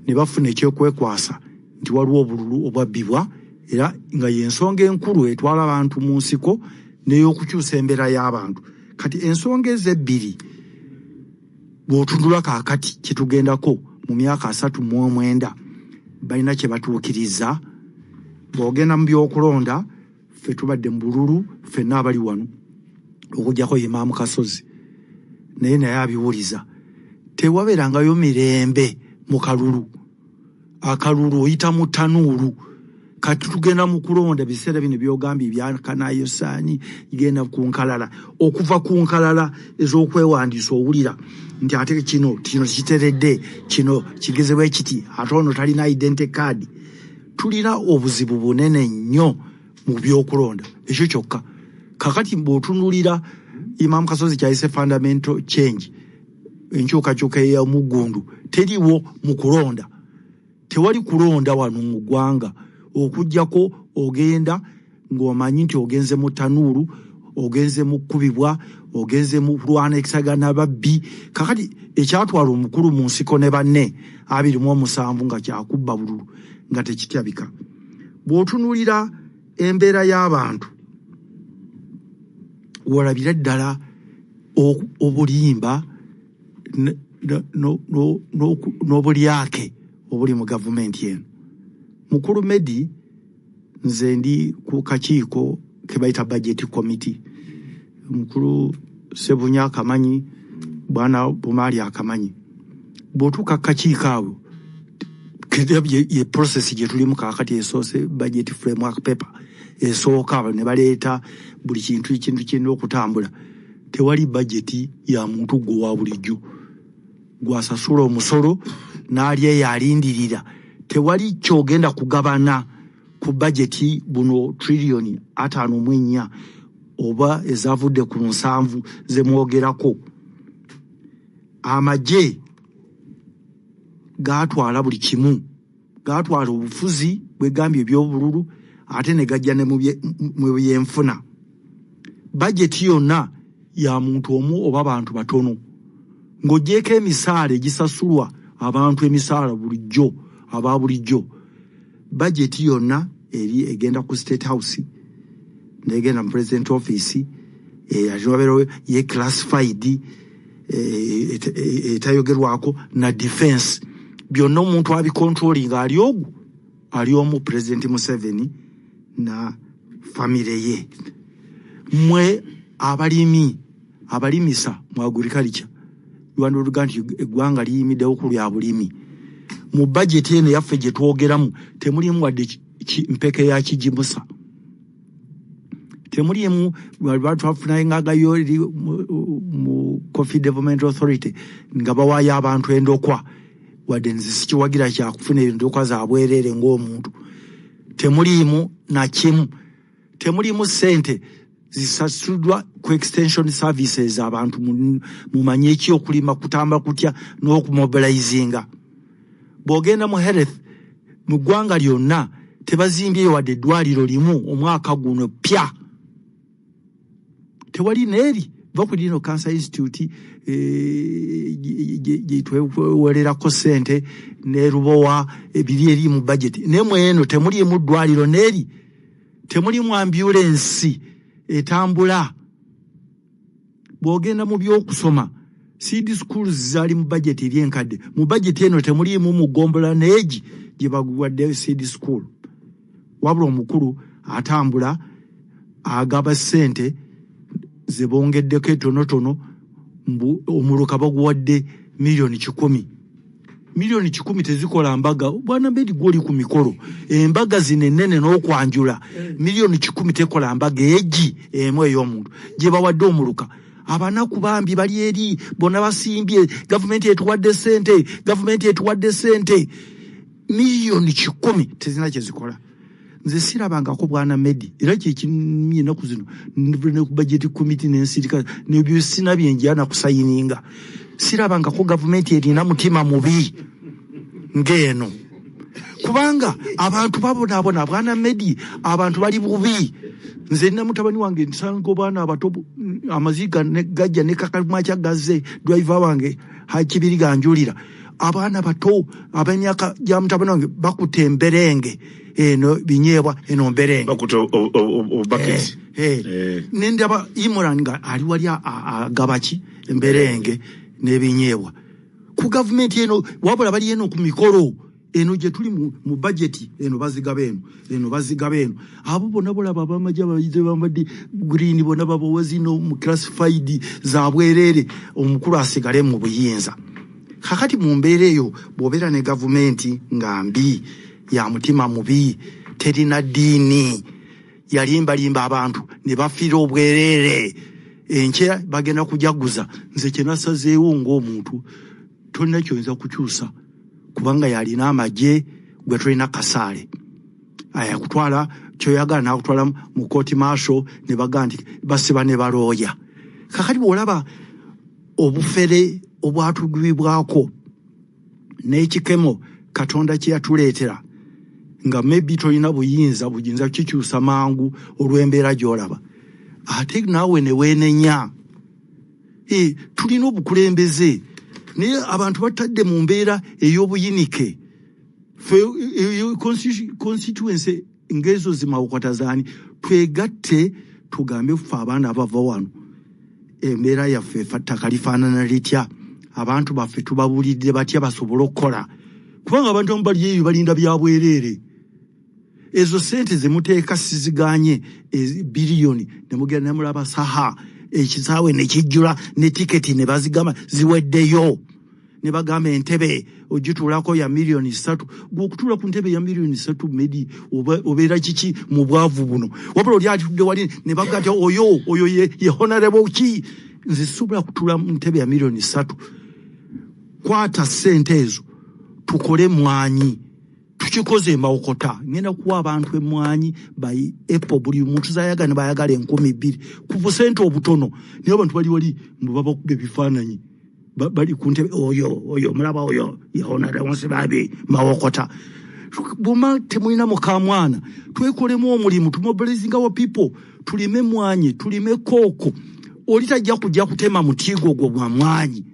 ne bafuna ekyokwekwasa nti waliwo obululu obwabbibwa, era nga y'ensonga enkulu etwala abantu mu nsiko n'ey'okukyusa embeera y'abantu. Kati ensonga ezo ebbiri bw'otunula kaakati kye tugendako mu myaka 39 balina kye batuukiriza. Bw'ogenda mu by'okulonda, ffe tubadde mu bululu ffenna abali wano okuggyako Imaamu Kasozi, naye abiwuliza. Tewabeerangayo mirembe mu kalulu. Akalulu oyita mu ttanuulu. Kati tugenda mu kulonda biseera bino by'ogambye ebya Kanayosaani, genda ku nkalala. Okuva ku nkalala ez'okwewandiisa owulira nti ate kino kiteredde, kino kigezebwa ekiti, ate ono talina identity card. Tulina obuzibu bunene nnyo mu by'okulonda, ekyo kyokka. Kakati bw'otunuulira Imam Kasozi kyayise fundamental change, enkyukakyuka ey'omuggundu teriiwo mu kulonda. Tewali kulonda wano mu ggwanga okuggyako ogenda ng'omanyi nti ogenze mu ttanuulu, ogenze mu kkubibwa, ogenze mu kulwana ekisagana babbi. Kakati ekyatwala omukulu mu nsiko ne banne 27 nga kyakubba bululu nga tekityabika. Bw'otunuulira embeera y'abantu walabira ddala obulimba n'obulyake obuli mu gavumenti eno. Mukulu Medi, nze ndi ku kakiiko ke bayita budget committee. Mukulu Sebunya akamanyi, Bwana Bumaali akamanyi. Bw'otuuka ku kakiiko awo, ye process gye tulimu kaakati esoose budget framework paper esooka ne baleeta buli kintu ekintu kirina okutambula. Tewali budget ya muntu gwe wa bulijjo gw'asasula omusolo n'ali eyo alindirira. Tewali ky'ogenda kugabana ku budget buno triliyoni 54 oba ezavudde ku 7 ze mwogerako. Amagye gaatwala buli kimu, gaatwala obufuzi bwegambye ebyobululu, ate ne gajja ne mu byenfuna. Bajeti yonna ya muntu omu oba bantu batono, ng'oggyeko emisaala egisasulwa abantu emisaala bulijjo aba bulijjo. Bajeti yonna eri egenda ku State House negenda mu President Office, ate wabeerawo ye classified, etayogerwako na defense. Byonna omuntu abicontrolling ali ogwo, ali omu, President Museveni na famire ye. Mmwe abalimi abalimisa mu agriculture, Uganda nti eggwanga liyimiddewo ku lya bulimi. Mu bajeti eno yaffe gye twogeramu temulimu wadde mpeke ya kigimusa, temulimu. Twafunangagayo eri mu Coffee Development Authority nga bawaayo abantu endokwa, wadde nze sikiwagira kyakufuna endokwa za bwereere ng'omuntu. Temuliimu na kimu, temulimu ssente zisasuddwa ku extension services. Abantu mumanye ki okulima kutamba kutya n'okumobilizinga. Bw'ogenda mu health mu ggwanga lyonna tebazimbyeyo wadde eddwaliro limu omwaka guno pya, tewali n'eri. Va ku lino Cancer Institute gye twewolerako sente ne Lubowa, ebiri eri mu budget. Nemwe eno temulimu ddwaliro, neeri temulimu ambulensi etambula. Bw'ogenda mu byokusoma, seed schools zaali mu budget eri enkadde, mu budget eno temulimu mugombola neegi gye baguwadde seed school. Wabula omukulu atambula agaba ssente ze bongeddeko etonotono, mbu omuluka baguwadde 100 million. 100 million tezikola mbaga. Bwana Mbedi, gwoli ku mikolo, embaga zino ennene n'okwanjula, 100 million tekola mbaga egi emu ey'omuntu gye bawadde omuluka. Abanaku bambi bali eri bonna basimbye, gavumenti etuwadde ssente, gavumenti etuwadde ssente. 100 million tezina kyezikola. Nze sirabangako, bwana Medi, era kyekinumye ennaku zino ne ku budget committee nensirika nebyosina byenjana nakusayininga. Sirabangako gavumenti erina mutima mubi ng'eno, kubanga abantu babonaabona. Bwana Medi, abantu bali bubi. Nze nina mutabani wange, nsanga obaana abato amaziga gajja ne kakamwakya gazze. Driver wange Hakibiri ganjulira, abaana bato ab'emyaka gya mutabani wange bakuta emberenge eno, binyeebwa eno mberenge. Bakuta obubaketi. Eh. Nendaba Imran nga ali wali agaba ki emberenge n'ebinyeebwa ku gavumenti eno. Wabula bali eno ku mikolo eno gye tuli mu budget eno bazigaba eno, eno bazigaba eno. Abo bonna bolaba abamagye abayize bambadde green, bonna babawa zino mu classified za bwereere, omukulu asigale mu buyinza. Kakati mu mbeera eyo, bw'obeera ne gavumenti nga mbi, ya mutima mubi, terina ddiini, yalimbalimba abantu ne bafiira obwereere, enkya bagenda kujaguza. Nze kye nasazeewo ng'omuntu, tolina kyoyinza kukyusa kubanga yalina amagye, gwe tolina kasaale. Ayakutwala kyoyagala nakutwala mu kooti martial ne bagaa nti basiba ne balooya. Kakati bw'olaba obufere obwatugwibwako n'ekikemo Katonda kye yatuleetera, nga maybe tolina buyinza buyinza kikyusa mangu olw'embeera gy'olaba, ate naawe ne weenenya. Tulina obukulembeze, naye abantu batadde mu mbeera ey'obuyinike. Fe constituency ng'ezo zimawokota zaani, twegatte tugambe ffe abaana abava wano embeera yaffe ttaka lifaanana litya, abantu baffe tubabulidde batya basobole okukola, kubanga abantu abamu bali eyo balinda bya bwereere. Ezo sente zemuteeka siziganye, biliyoni, nemugenda nemulaba saha ekisaawe nekijjula ne tiketi ne bazigamba ziweddeyo, ne bagamba entebe ogituulako ya 3 miliyoni. Gwe okutuula ku ntebe ya 3 miliyoni, Medi, obeera kiki mu bwavu buno? Wabula oli atudde wali ne baga nti oyo oyo ye honorable ki. Nze sisobola kutuula mu ntebe ya 3 miliyoni. Kwata sente ezo tukole mwanyi. Tukikoze emawokota, ngenda kuwa abantu emwanyi by apple, buli muntu zayagala, ne bayagala 2000 ku busente obutono. Naye abantu bali wali mbu babakuba ebifaananyi, bali ku ntebe, oyo oyo mulaba oyo ye honorable Nsibabi Mawokota. Bwoma temulina mukamwana, twekolemu omulimu, tumobilizing our people, tulime mwanyi, tulime kooko. Oli tajja kujja kutema mutigo gwo gwa mwanyi.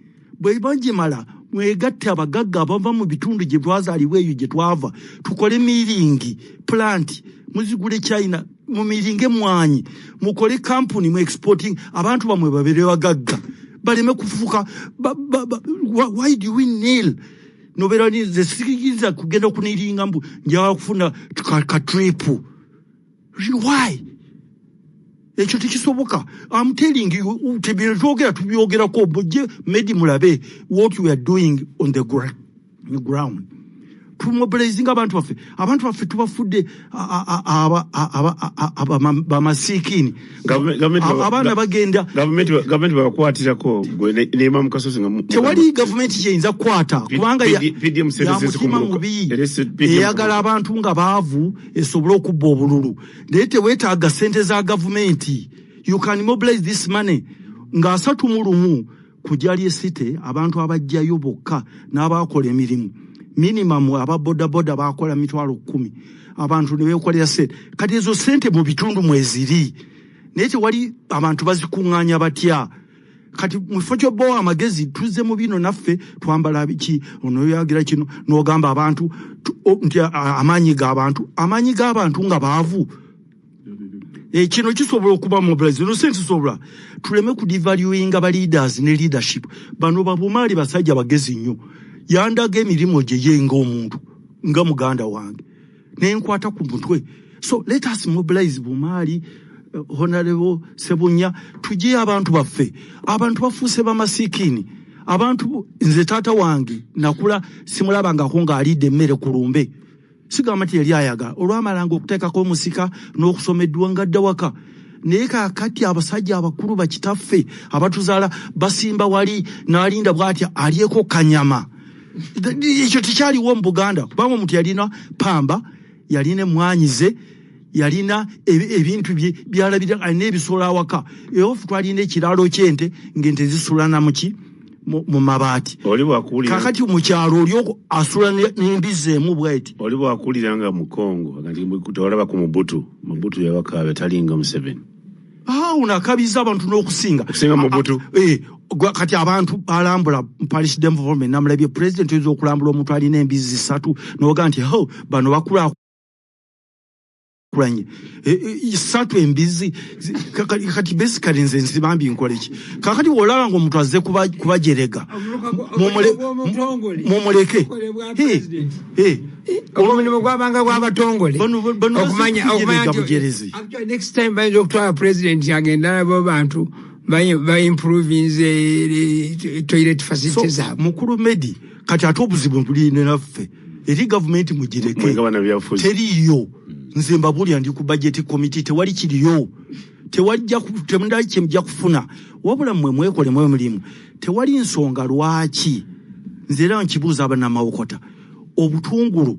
Bwe bagimala, mwegatte abagagga abava mu bitundu gye twazaalibwa, eyo gye twava, tukole milling plant, muzigule China, mumiringe mwanyi, mukole kampuni mu exporting, abantu bamwe babere bagagga, baleme kufuuka why do we kneel? Nobeera nze sikiriza kugenda kuniringa mbu njagala kufuna ka trip. Why? Ekyo tekisoboka. I'm telling you, tebyo twogera tubyogerako. Mujje Medi mulabe what we are doing on the ground. Tumobilizing abantu baffe. Abantu baffe tubafudde bamasiikini. Abaana bagenda Gavumenti babakwatirako gwe nema mu kasozi nga Tewali gavumenti kyeyinza kukwata kubanga PDM sente ya ziri ku mutima muluka. mubi. Era PDM Eyagala abantu nga baavu esobole okubba obululu, naye teweetaaga sente za gavumenti. You can mobilize this money nga 31 ku Jali City, abantu abajjayo bokka n'abakola emirimu minimum, aba bodaboda bakola 100,000, abantu ne beekolera sente. Kati ezo sente mu bitundu mweziri, naye tewali abantu bazikuŋŋaanya batya? Kati mu kifo ky'obbowa amagezi tuzze mu bino naffe twambala biki, onoyagira kino n'ogamba abantu nti amaanyi g'abantu, amaanyi g'abantu nga baavu. Kino kisobola okuba mobilize no sente sobola tuleme ku devaluinga ba leaders ne leadership. Bano babumaali basajja bagezi nnyo, yandaga emirimu gye ye ng'omuntu nga muganda wange nenkwata ku mutwe. So let us mobilize Bumaali, Honorable Sebunya, tujje abantu baffe. Abantu bafuuse bamasiikini. Abantu nze taata wange nakula simulabangako ng'alidde emmere ku lumbe. Sigamba nti yali ayagala, olwamalanga okuteekako omusika n'okusomeddwa nga dda waka. Naye kaakati abasajja abakulu bakitaffe abatuzaala basimba wali n'alinda bw'atya alyeko kanyama. Ekyo tekyaliwo mu Buganda, kubanga omuntu yalina pamba, yalina emmwanyi ze, yalina ebintu bye byalabira, alina ebisolo awaka. Ewaffe twalina ekiraalo ky'ente ng'ente zisula na muki mu mabaati. Kakati mu kyalo oli asula n'embizzi emu bw'eti. Oli bw'akuwulira nga mu Congo tewalaba ku Mobutu, Mobutu yabakaabya talinga Museveni. Ono akabiza abantu n'okusinga. Okusinga Mobutu. Kati abantu balambula Parish Development, namulabye president oyinza okulambula omuntu alina embizzi 3 n'oga nti ho bano bakula kulanye 3 embizzi. Kati basically nze nsibambi nkole ki? Kakati bw'olaba ng'omuntu azze kubajerega mumuleke. Omulimu gwabanga gw'abatongole okumanya bujerezi. Next time bayinza okutwala president agenda nabo bantu baimprovinze toilet facilities zaabwe. Mukulu Medi, kati ate obuzibu bulina naffe eri gavumenti mugireke, teriiyo. Nze mbabuulira ndi ku budget committee, tewali kiriyo, tewajja temundali kye mujja kufuna, wabula mmwe mwekolemu emirimu. Tewali nsonga lwaki nze era nkibuuza abannamawokota, obutungulu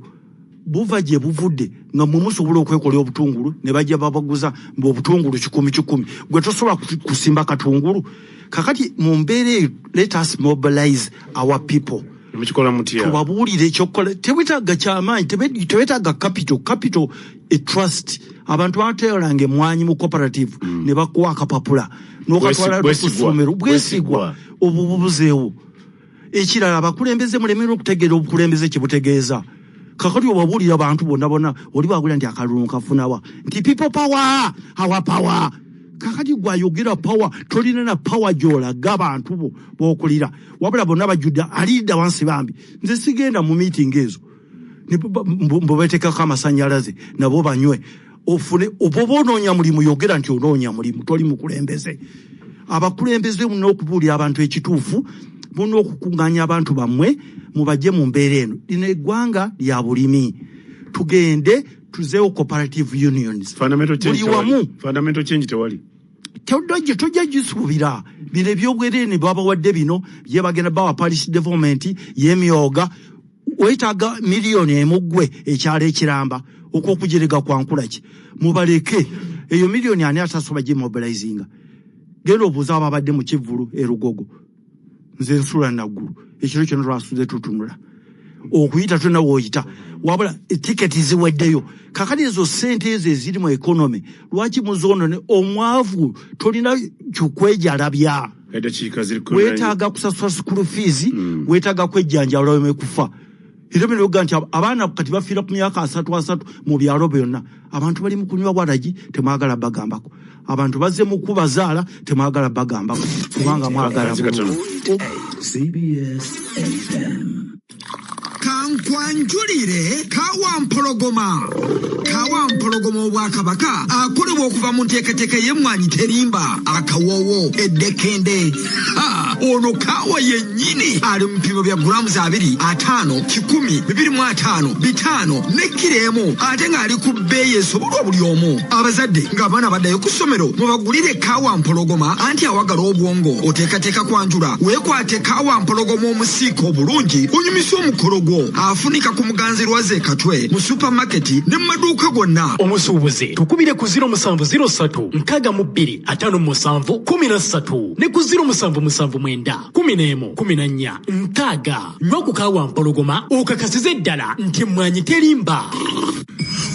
buva gye buvudde nga mmwe musobola okwekolera obutungulu ne bajja babaguza mbu obutungulu 100 gwe tosobola kusimba katungulu. Kakati mu mbeera eyo let us mobilize our people. Tubabuulire ekyokukola. Tewetaaga kyamaanyi, tewetaaga capital. Capital e trust. Abantu bateeranga emmwanyi mu cooperative ne bakuwa akapapula n'okatwala ku ssomero. Bwesigwa obwo bubuzeewo. Ekirala abakulembeze mulemererwa okutegeera obukulembeze kye butegeeza. Kakati obabuulira abantu bonna bonna oli bwagula nti akalulu nkafunawa nti people power, our power. Kakati gwayogera power, tolina na power gy'olaga abantu bo b'okulira, wabula bonna bajjudde alidda wansi bambi. Nze sigenda mu meeting ezo mbubetekako amasannyalaze nabo banywe. Ofune oba onoonya mulimu, yogera nti onoonya mulimu, toli mukulembeze. Abakulembeze mulina okubuulira abantu ekituufu, mulina okukuŋŋaanya abantu bammwe mubajje mu mbeera eno. Lino eggwanga lya bulimi, tugende tuzeewo cooperative unions. Buli wamu fundamental change tewali. Tojja gisuubira. Bino ebyobwereere babawadde bino bye bagenda bawa Parish Development y'emyoga. Weetaaga miliyoni emu ggwe ekyalo ekiramba okw'okujerega kwa nkula ki? Mubaleke eyo miliyoni ani atasobola gimobilizinga? Genda obuuze ababadde mu kivvulu e Lugogo. Nze nsula Naggulu, ekiro kyonna twasuze tutunula okuyita tonna w'oyita, wabula tiketi ziweddeyo. Kakati ezo ssente ezo eziri mu economy lwaki muzoonone? Omwavu tolina kyukwejalabya, weetaaga kusasula school fees, weetaaga kwejjanjaba oleme kufa. Era bino biga nti abaana kati bafiira ku myaka 33 mu byalo byonna. Abantu bali mu kunywa waragi, temwagala bagambako. Abantu bazze mu kubazaala, temwagala bagambako, kubanga mwagala CBS FM. Kankwanjulire Kawampologoma. Kawampologoma obwakabaka akolebwa okuva mu nteekateeka y'emmwanyi terimba, akawoowo, eddekende. Ono kawa yennyini ali mu bipimo bya gulaamu 2, 5, 100, 250, 500 ne kiro 1, ate ng'ali ku bbeeyi esobolwa buli omu. Abazadde ng'abaana baddayo ku ssomero mubagulire Kawampologoma anti awagala obwongo. Oteekateeka kwanjula, weekwate Kawampologoma omusiike obulungi onyumise omukolo gwo. Afunika ku Muganzi Lwaze Katwe mu supermarket ne mu maduuka gonna. Omusuubuzi tukubire ku 0703 62 57 13 ne ku 0779 11 14 6. Nywa ku Kawampologoma okakasize ddala nti emmwanyi terimba.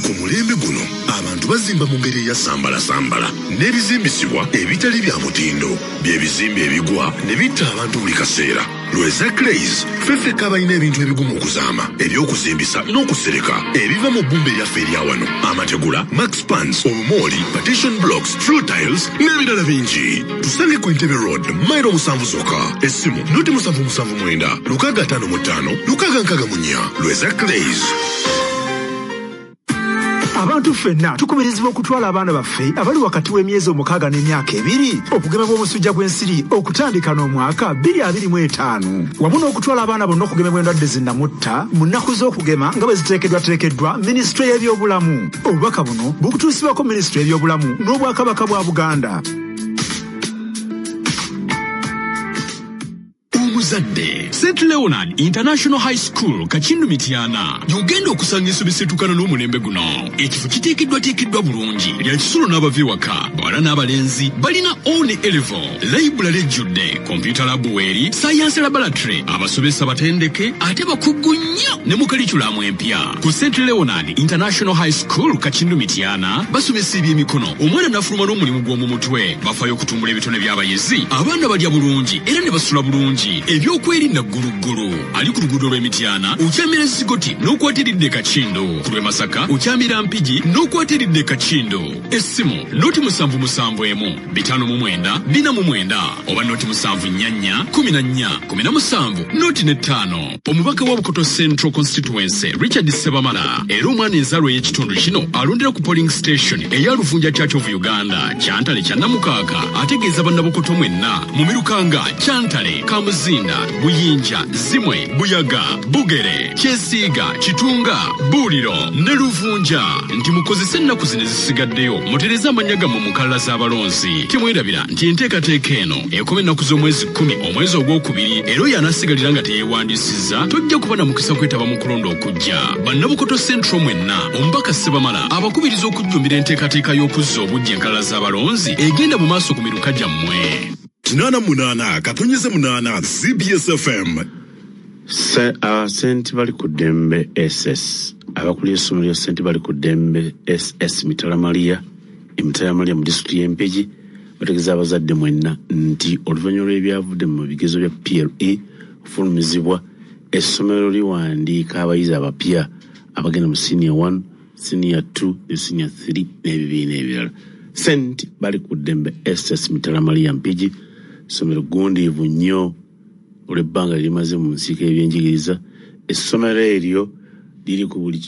Ku Ku mulembe guno abantu bazimba mu ngeri eyasambalasambala n'ebizimbisibwa ebitali bya mutindo, bye bizimbe ebigwa ne bitta abantu buli kaseera. Lweza Clays ffeffeka abalina ebintu ebigumu okuzaama, ebyokuzimbisa n'okusereka ebiva mu bbumba eryaffe erya wano, amategula, max pans, obumooli, partition blocks, floor tiles n'ebirala bingi. Tusange ku Entebbe Road, mayiro 7 zokka. Essimu 077 655 664. Lweza Clays. Abantu ffenna tukubirizibwa okutwala abaana baffe abali wakati w'emyezi 6 n'emyaka 2 okugemebwa omusujja gw'ensiri okutandika n'omwaka 2025, wamu n'okutwala abaana bonna okugemebwa endwadde zinnamutta mu nnaku z'okugema nga bwe ziteekeddwateekeddwa minisitule y'ebyobulamu. Obubaka buno bukutuusibwako minisitule y'ebyobulamu n'Obwakabaka bwa Buganda. Omuzadde, St. Leonard International High School Kakindu Mityana gy'ogenda okusanga ensomesa etuukana n'omulembe guno. Ekifo kiteekeddwateekeddwa bulungi, lya kisulo n'abava ewaka, bawala n'abalenzi balina O ne A level, library ejjudde, computer lab weeri, science laboratory, abasomesa batendeke ate bakugu nnyo ne mu curriculum empya. Ku St. Leonard International High School Kakindu Mityana basomesa ebyemikono, omwana n'afuluma n'omulimu gw'omu mutwe, bafaayo okutumbula ebitone by'abayizi, abaana balya bulungi era ne basula bulungi. Ebyokwerinda gguluggulu. Ali ku luguudo lw'Emityana okyamira Zigoti n'okwatiridde Kakindu, ku lw'e Masaka okyamira Mpigi n'okwatiridde Kakindu. Essimu 077 59 49 oba 074 14 17 05. Omubaka wa Bukoto Central Constituency Richard Sebamala era omwana enzaalwa ey'ekitundu kino alondera ku polling station eya Luvunja Church of Uganda Kyantale kya Namukaaka ategeeza bannabukoto mwenna mu miruka nga Kyantale, Kamuzinda, Buyinja, Zimwe, Buyaga, Bugere, Kyesiiga, Kitunga, Buuliro ne Luvunja nti mukozese ennaku zino ezisigaddeyo mutereze amannya gammwe mu nkalala z'abalonzi. Temwerabira nti enteekateeka eno ekoma ennaku z'omwezi 10 omwezi ogwokubiri, era oyo anasigalira nga teyeewandiisizza tojja kuba na mukisa kwetaba mu kulonda okujja. Bannabukoto Central mwenna, omubaka Sebamala abakubiriza okujjumbira enteekateeka y'okuzza obuggya enkalala z'abalonzi egenda mu maaso ku miruka gyammwe. 88.8 CBS FM. St. Balikuddembe SS, abakulira essomero lya St. Balikuddembe SS Mitala Maria, Emitala Maria mu disitulikiti y'e Mpigi, bategeeza abazadde mwenna nti oluvannyuma lw'ebyavudde mu bigezo bya PLE okufulumizibwa, essomero liwandiika abayizi abapya abagenda mu senior 1, senior 2 ne senior 3 n'ebibiina ebirala. St. Balikuddembe SS Mitala Maria Mpigi, essomero ggundiivu nnyo olw'ebbanga lye limaze mu nsiike y'ebyenjigiriza. Essomero eryo liri ku buli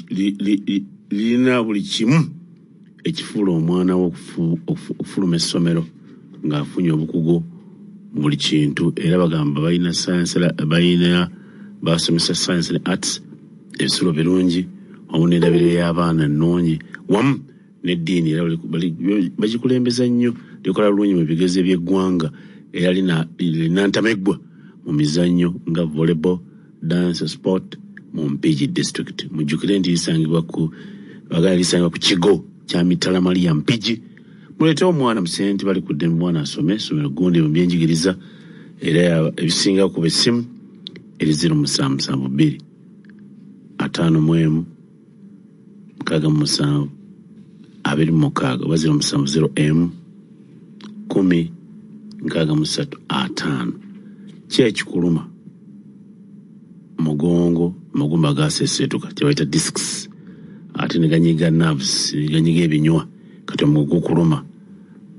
lirina buli kimu ekifuula omwana we okufuluma essomero ng'afunye obukugu mu buli kintu, era bagamba balina science, balina basomesa science ne arts, ebisulo birungi wamu n'endabiriro y'abaana ennungi wamu n'eddiini, era bagikulembeza nnyo, likola bulungi mu bigezo eby'eggwanga, era linantameggwa mu mizannyo nga volleyball, dance, sport mu Mpigi district. Mujjukire nti lisangibwa ku bagala lisangibwa ku kigo kya Mitala Maria Mpigi. Muleete omwana mu St. Balikuddembe, mwana asome, essomero gundi mu byenjigiriza, era ebisinga kuba essimu eri 0772 51 67 26 oba 070 M 10 63 5. Ki ekikuluma? Mugongo, amagumba gaseseetuka, kyebayita discs, ate ne ganyiga nerves, ne ganyiga ebinywa, kati omugongo gukuluma,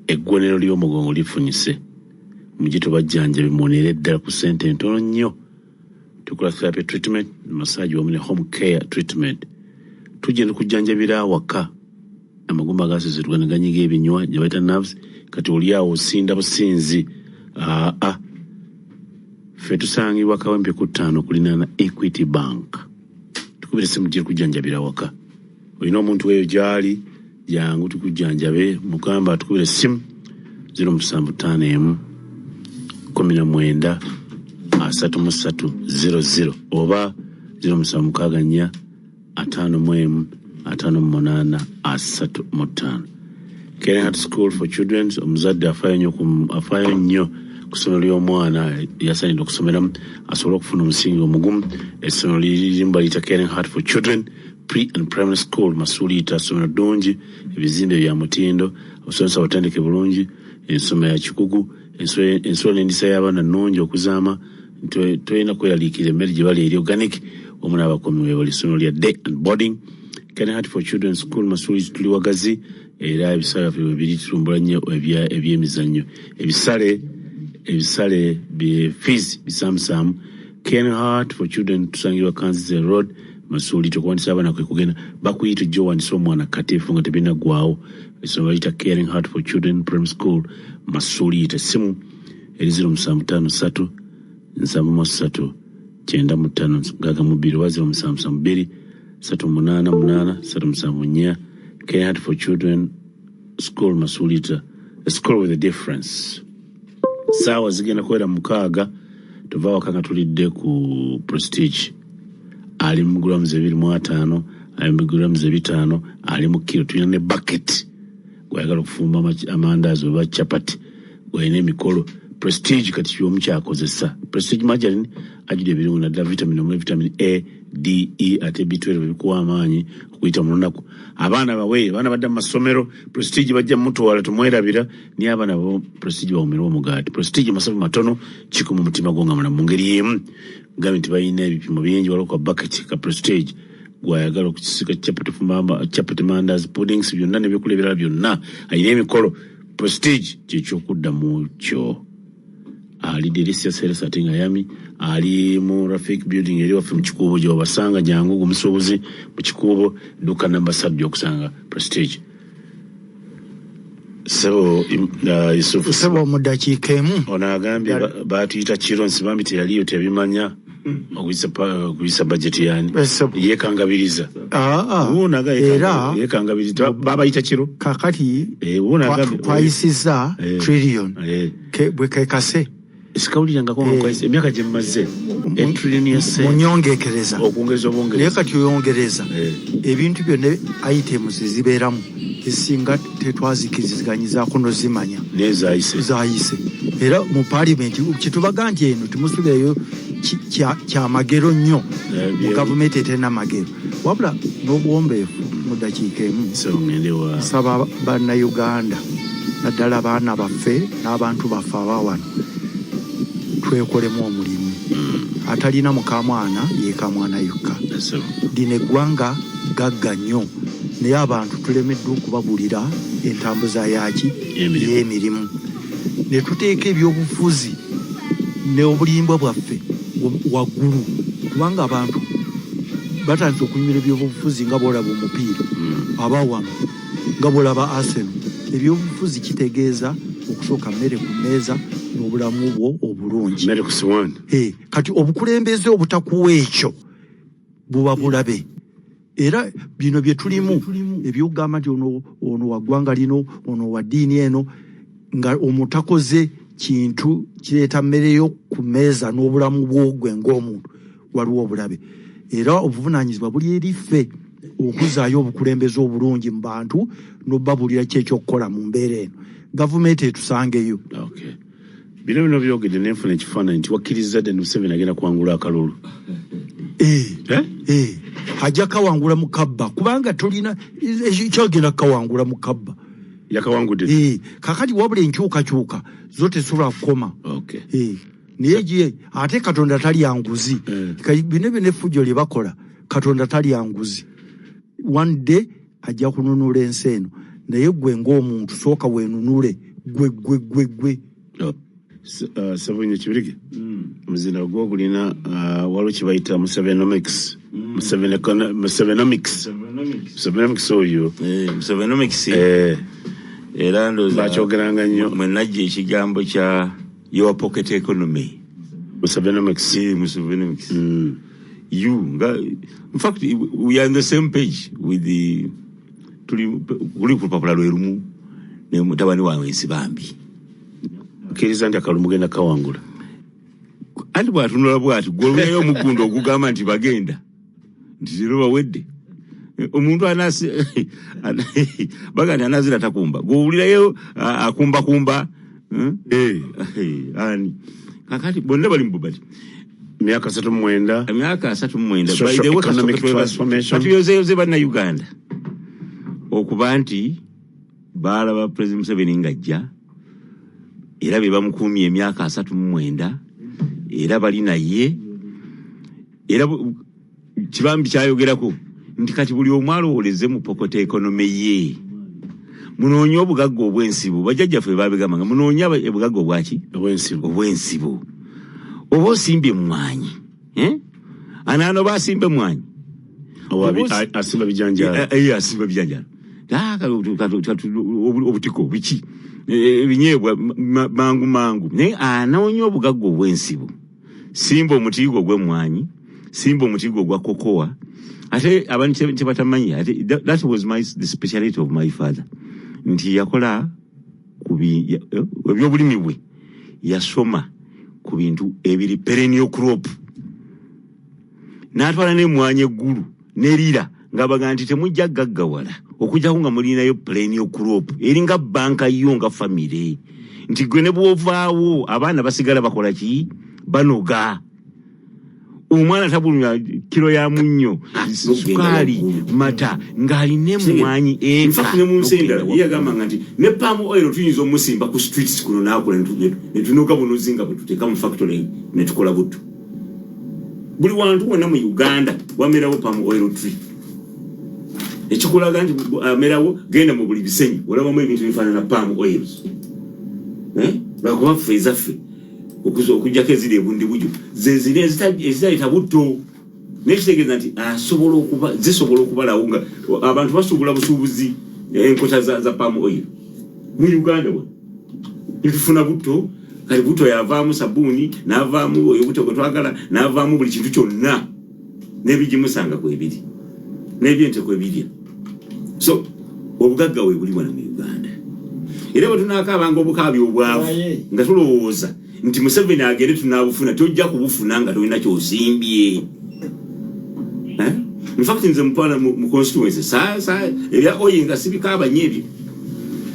eggwaniro ly'omugongo lifunyise. Mujje tubajjanjabe muwonere ddala ku ssente entono nnyo. Tukola therapy treatment, massage wamu ne home care treatment. Tujja ne kujjanjabira awaka amagumba gaseseetuka ne ganyiga ebinywa gye bayita nerves, kati oli awo osinda businzi. Aa, ffe tusangibwa Kawempe ku 5 kulinaana Equity Bank. Tukubira essimu, tujja kujjanjabira waka. Olina omuntu eyo gy'ali, jangu tukujjanjabe, mugamba tukubira essimu 0751 19 33 00 oba 0764 51 58 35. Caring Heart School for Children, omuzadde afaayo nnyo ku ssomero ly'omwana yasaanidde okusomeramu asobole okufuna omusingi omugumu. Essomero lirimu baliyita Caring Heart for Children. Pre and Primary School Masuliita, ssomero ddungi, ebizimbe bya mutindo, abasomesa batendeke bulungi, ensoma ya kikugu, ensula n'endisa y'abaana nnungi okuzaama, tolina kweraliikirira, emmere gye bali eri organic, wamu n'abakuumi webali. Ssomero lya day and boarding. Caring Heart for Children School Masuliita, tuli wagazi era ebisale byaffe bwe biri, tutumbula nnyo ebyemizannyo. Ebisale bye fees bisaamusaamu. Caring Heart for Children tusangibwa Kanzize Road, Masuliita. Okuwandisa abaana kwe kugenda, bakuyita ojja owandisa omwana katifu nga tebinaggwawo. Essomero bayita Caring Heart for Children Primary School Masuliita. Essimu eri 0753 73 95 62 oba 0772 388 374. Caring Heart for Children School Masuliita, a school with a difference. Saawa zigenda kuwera 6, tuva waka nga tulidde ku Prestige. Ali mu grams 25, ali mu grams 5, ali mu kilo. Tulina ne bucket gwayagala okufumba amandaazi oba chapati, gwalina emikolo. Prestige kati kyomu kyakozesa. Prestige margarine ajjudde ebirungo, naddala vitamin omuli vitamin A, D, E ate B12 ebikuwa amaanyi okuyita mu lunaku. Abaana bawe, abaana badda mu masomero, Prestige bajja mutwala, tumwerabira, naye abaana bo Prestige bawumirwa omugaati. Prestige masavu matono, kikuma omutima gwo nga mulamu. Mu ngeri y'emu gambye nti balina ebipimo bingi, waliwo ka bucket ka Prestige gwayagala okukisika chapati, fumba chapati, mandazi, puddings byonna n'ebyokulya ebirala byonna, alina emikolo. Prestige kyekyokuddamu kyo. Ali Delicious Health ate nga yami ali mu Rafik Building eri waffe mu Kikuubo gy'obasanga. Jangu gumusuubuzi mu Kikuubo, dduka namba 3 gy'okusanga Prestige. Sebo Yusufu. Sebo, mu ddakiika emu. Ono agambye batuyita kiro, Nsibambi teyaliyo, teyabimanya okuyisa budget yani yekangabiriza. Era yekangabiriza, babayita kiro. Kakati twayisizza trillion bwe kekase. Sikawulirangako nga emyaka gye mmaze etrillion ya munyongekereza okwongeza obwongereza. Naye kati oyongereza ebintu byonna, items ezibeeramu ezisinga tetwazikiriziganyizaako nozimanya nezayise zayise. Era mu parliament kyetubaga nti eno temusuubirayo kyamagero nnyo mu gavumenti eterina magero, wabula n'obuwombeefu. Mu ddakiika emu, nsaba Bannayuganda, naddala abaana baffe n'abantu baffe abawano, twekolemu omulimu. Atalina mukamwana yekamwana yokka. Lino eggwanga gagga nnyo, naye abantu tulemeddwa okubabulira entambuza yaki y'emirimu, ne tuteeka ebyobufuzi n'obulimbwa bwaffe waggulu, kubanga abantu batandise okunyumira ebyobufuzi nga bwolaba omupiira abawano, nga bwolaba Arsenal. Ebyobufuzi kitegeeza okusooka mmere ku mmeeza n'obulamu bwo obulungi. Kati obukulembeze obutakuwa ekyo buba bulabe. Era bino bye tulimu ebyokugamba nti ono wa ggwanga lino, ono wa ddiini eno, nga omutakoze kintu kireeta mmere yo ku mmeeza n'obulamu bwogwe ng'omuntu, waliwo obulabe. Era obuvunaanyizibwa buli eri ffe okuzaayo obukulembeze obulungi mu bantu n'obabulira ki ekyokukola mu mbeera eno gavumenti etusangeyo. Bino byogedde nenfuna ekifaananyi nti wakkiriza dde Museveni agenda kuwangula akalulu. Ajja kawangula mu kabba, kubanga tolina kyagenda kawangula mu kabba. Yakawangudde. Kakati wabula enkyukakyuka zo tesobola kukoma. Naye gye ate Katonda talya nguzi. Bino byonna effujjo lye bakola, Katonda talya nguzi. One day ajja kununula ensi eno, naye gwe ng'omuntu sooka weenunule gwe gwe gwe gwe. Savunye Kibirige, omuzinda gwo gulina waliwo kye bayita Musevenomics. Musevenomics Musevenomics oyo. Musevenomics era ndowooza bakyogeranga nnyo. Mwe najja ekigambo kya your pocket economy. Musevenomics. Musevenomics. You nga, in fact we are on the same page with the tuli kuli ku lupapula lwe lumu ne mutabani wange Nsibambi. Akkiriza nti akalulu mugenda kawangula. Anti bw'atunula bw'ati gw'olinayo omugundo ogugamba nti bagenda nti zero bawedde omuntu anasi baga nti anazira takumba gw'owulirayo akumbakumba ani kakati bonna bali mu bubati. Myaka 39. Emyaka 39. Social By the way, economic kasooka transformation. Katuyozeyoze Bannayuganda okuba nti baalaba President Museveni ng'ajja, era be bamukuumye emyaka 39, era bali naye, era Kibambi kyayogerako nti kati buli omu alowooleze mu pocket economy ye, munoonye obugagga obw'ensibo. Bajjajjaffe babigamba nga munoonye obugagga obwaki? Obw'ensibo. Obw'ensibo. Oba osimbye emmwanyi, eh? Anaano basimba emmwanyi. Oba Oba asimba bijanjaalo. Asimba bijanjaalo. Ah, obutiko biki? Ebinyeebwa mangu mangu. Naye anoonya obugagga obw'ensibo. Simba omutigo ogw'emmwanyi, simba omutigo ogwa kokowa. Ate abantu kye batamanyi, ate that was the speciality of my father. Nti yakola ku ebyobulimi bwe, yasoma ku bintu ebiri perennial crop. N'atwala n'emmwanyi eggulu n'erira ng'abaga nti temujja gaggawala okujjako nga mulinayo perennial crop eringa banka yo nga famire, nti gwe ne bw'ovaawo abaana basigala bakola ki? Banoga. Omwana tabulumya kiro ya munnyo, sukaali, mata, ng'alina emmwanyi eka. In fact, ne mu nsi endala, ye yagambanga nti ne palm oil tuyinza omusimba ku streets kuno n'akola, ne tunoga bunozi nga bwe tuteeka mu factory ne tukola butto. Buli wantu wonna mu Uganda wamerawo palm oil tree. Ekikulaga nti amerawo, genda mu buli bisenyi olabamu ebintu ebifaanana palm oils. Lwakuba ffe ezaffe okuggyako eziri ebundi bujo ze ziri ezitaleeta butto, naye kitegeeza nti asobola okuba, zisobola okubalawo nga abantu basuubula busuubuzi enkota za palm oil mu Uganda wano netufuna butto. Kati butto yavaamu sabbuuni, n'avaamu oyo butto gwe twagala, n'avaamu buli kintu kyonna, n'ebigimusanga kwebiri n'ebyente kwebirya. So obugagga we buli wano mu Uganda, era bwe tunaakaabanga obukaabi obwavu nga tulowooza nti Museveni agende tunaabufuna, tojja kubufuna nga tolina kyosimbye. Eh? In fact, nze mupala mu constituency ebya oil nga sibikaaba nnyo ebyo,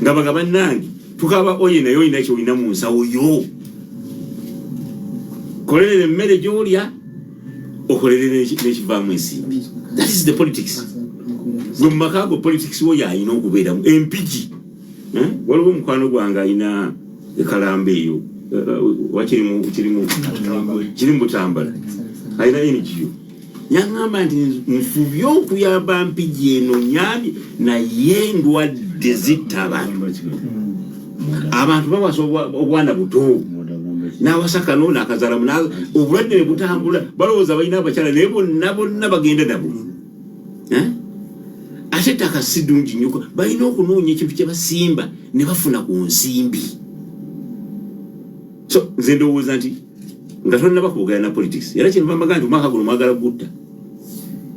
nga baga bannange tukaaba oil, naye olina kyolina mu nsawo yo, kolerera emmere gy'olya, okolerere n'ekivaamu ensimbi. That is the politics. Gwe mu maka go politics wo yalina okubeeramu empigi. Eh? Waliwo omukwano gwange alina ekalamba eyo, kiri mu Butambala, alina NGO. Yaŋŋamba nti nfubye okuyamba mpigi eno, nyambye, naye endwadde zitta abantu. Abantu bawasa obwana buto, n'awasa kano n'akazaalamu, obulwadde ne butambula. Balowooza balina abakyala, naye bonna bonna bagenda nabo. Eh? Ate ettaka si ddungi nnyo, balina okunoonya ekintu kye basimba ne bafuna ku nsimbi. So nze ndowooza nti nga tonnaba kwogera na politics, era kyenva mbaga nti omwaka guno mwagala gutta,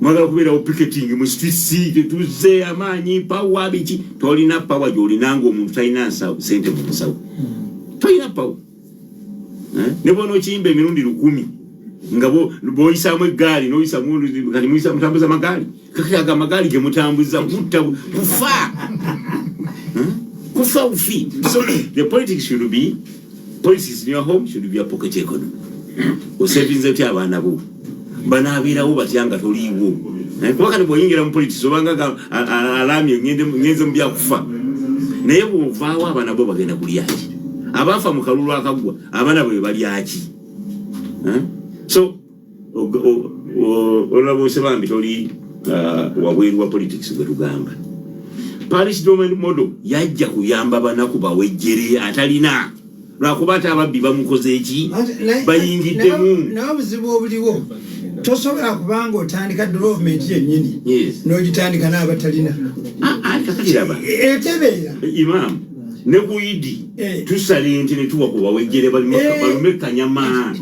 mwagala kubeerawo picketing mu streets, tetuze amaanyi, power biki. Tolina power gy'olina ng'omuntu talina sente mu nsawo, tolina power. Eh? Ne bwona okiyimba emirundi 1000 nga bw'oyisaamu eggaali n'oyisamu, kati mutambuza magaali, kakati ago amagaali ge mutambuza kutta, kufa. Kufa bufi. So the politics should be, politics in your home should be a pocket economy. Osevinze otya abaana bo, banaabeerawo batya nga toliiwo? Kuba kati bw'oyingira mu politics obanga alamye ngenze mu byakufa, naye bw'ovaawo abaana bo bagenda kulyaki? Abaafa mu kalulu akaggwa abaana bwe balyaki? So Honorable Nsibambi, toli wabweru wa politics gwe tugamba. Parish development model yajja kuyamba banaku, bawejjere atalina, lwakuba ate ababbi bamukoze eki, bayingiddemu. Naye obuzibu obuliwo, tosobola kubanga otandika development yennyini n'ogitandika n'abatalina. Kakati laba. Etebeera. Imam, ne ku Idi tusala ente ne tuwa ku bawejjere balume kanyama,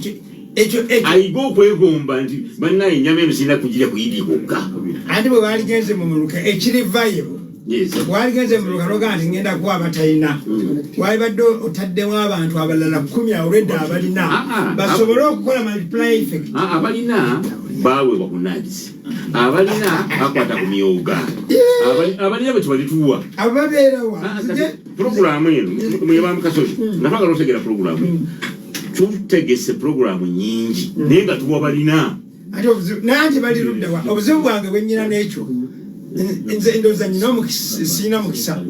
ayiga okwegomba nti bannaye ennyama eno sirina kugirya ku Idi kwokka. Anti bwe waligenze mu muluka ekirivayo, waligenze mu muluka nogaa nti ngenda kuwa abatalina, walibadde otaddemu abantu abalala 10 already abalina basobole okukola multiply effect. Abalina baweebwa ku NAADS, abalina bakwata ku myoga, abalina bwe tubalituwa. Abo babeerawa? Puroguramu eno mweba mukasozi nga twagala otegeera puroguramu eno. Tutegese puroguramu nyingi, naye nga tuwa balina. Ate obuzibu, naye ate bali ludda wa? Obuzibu bwange bwenyina n'ekyo, nze ndowooza nyina omukisa, sirina mukisa,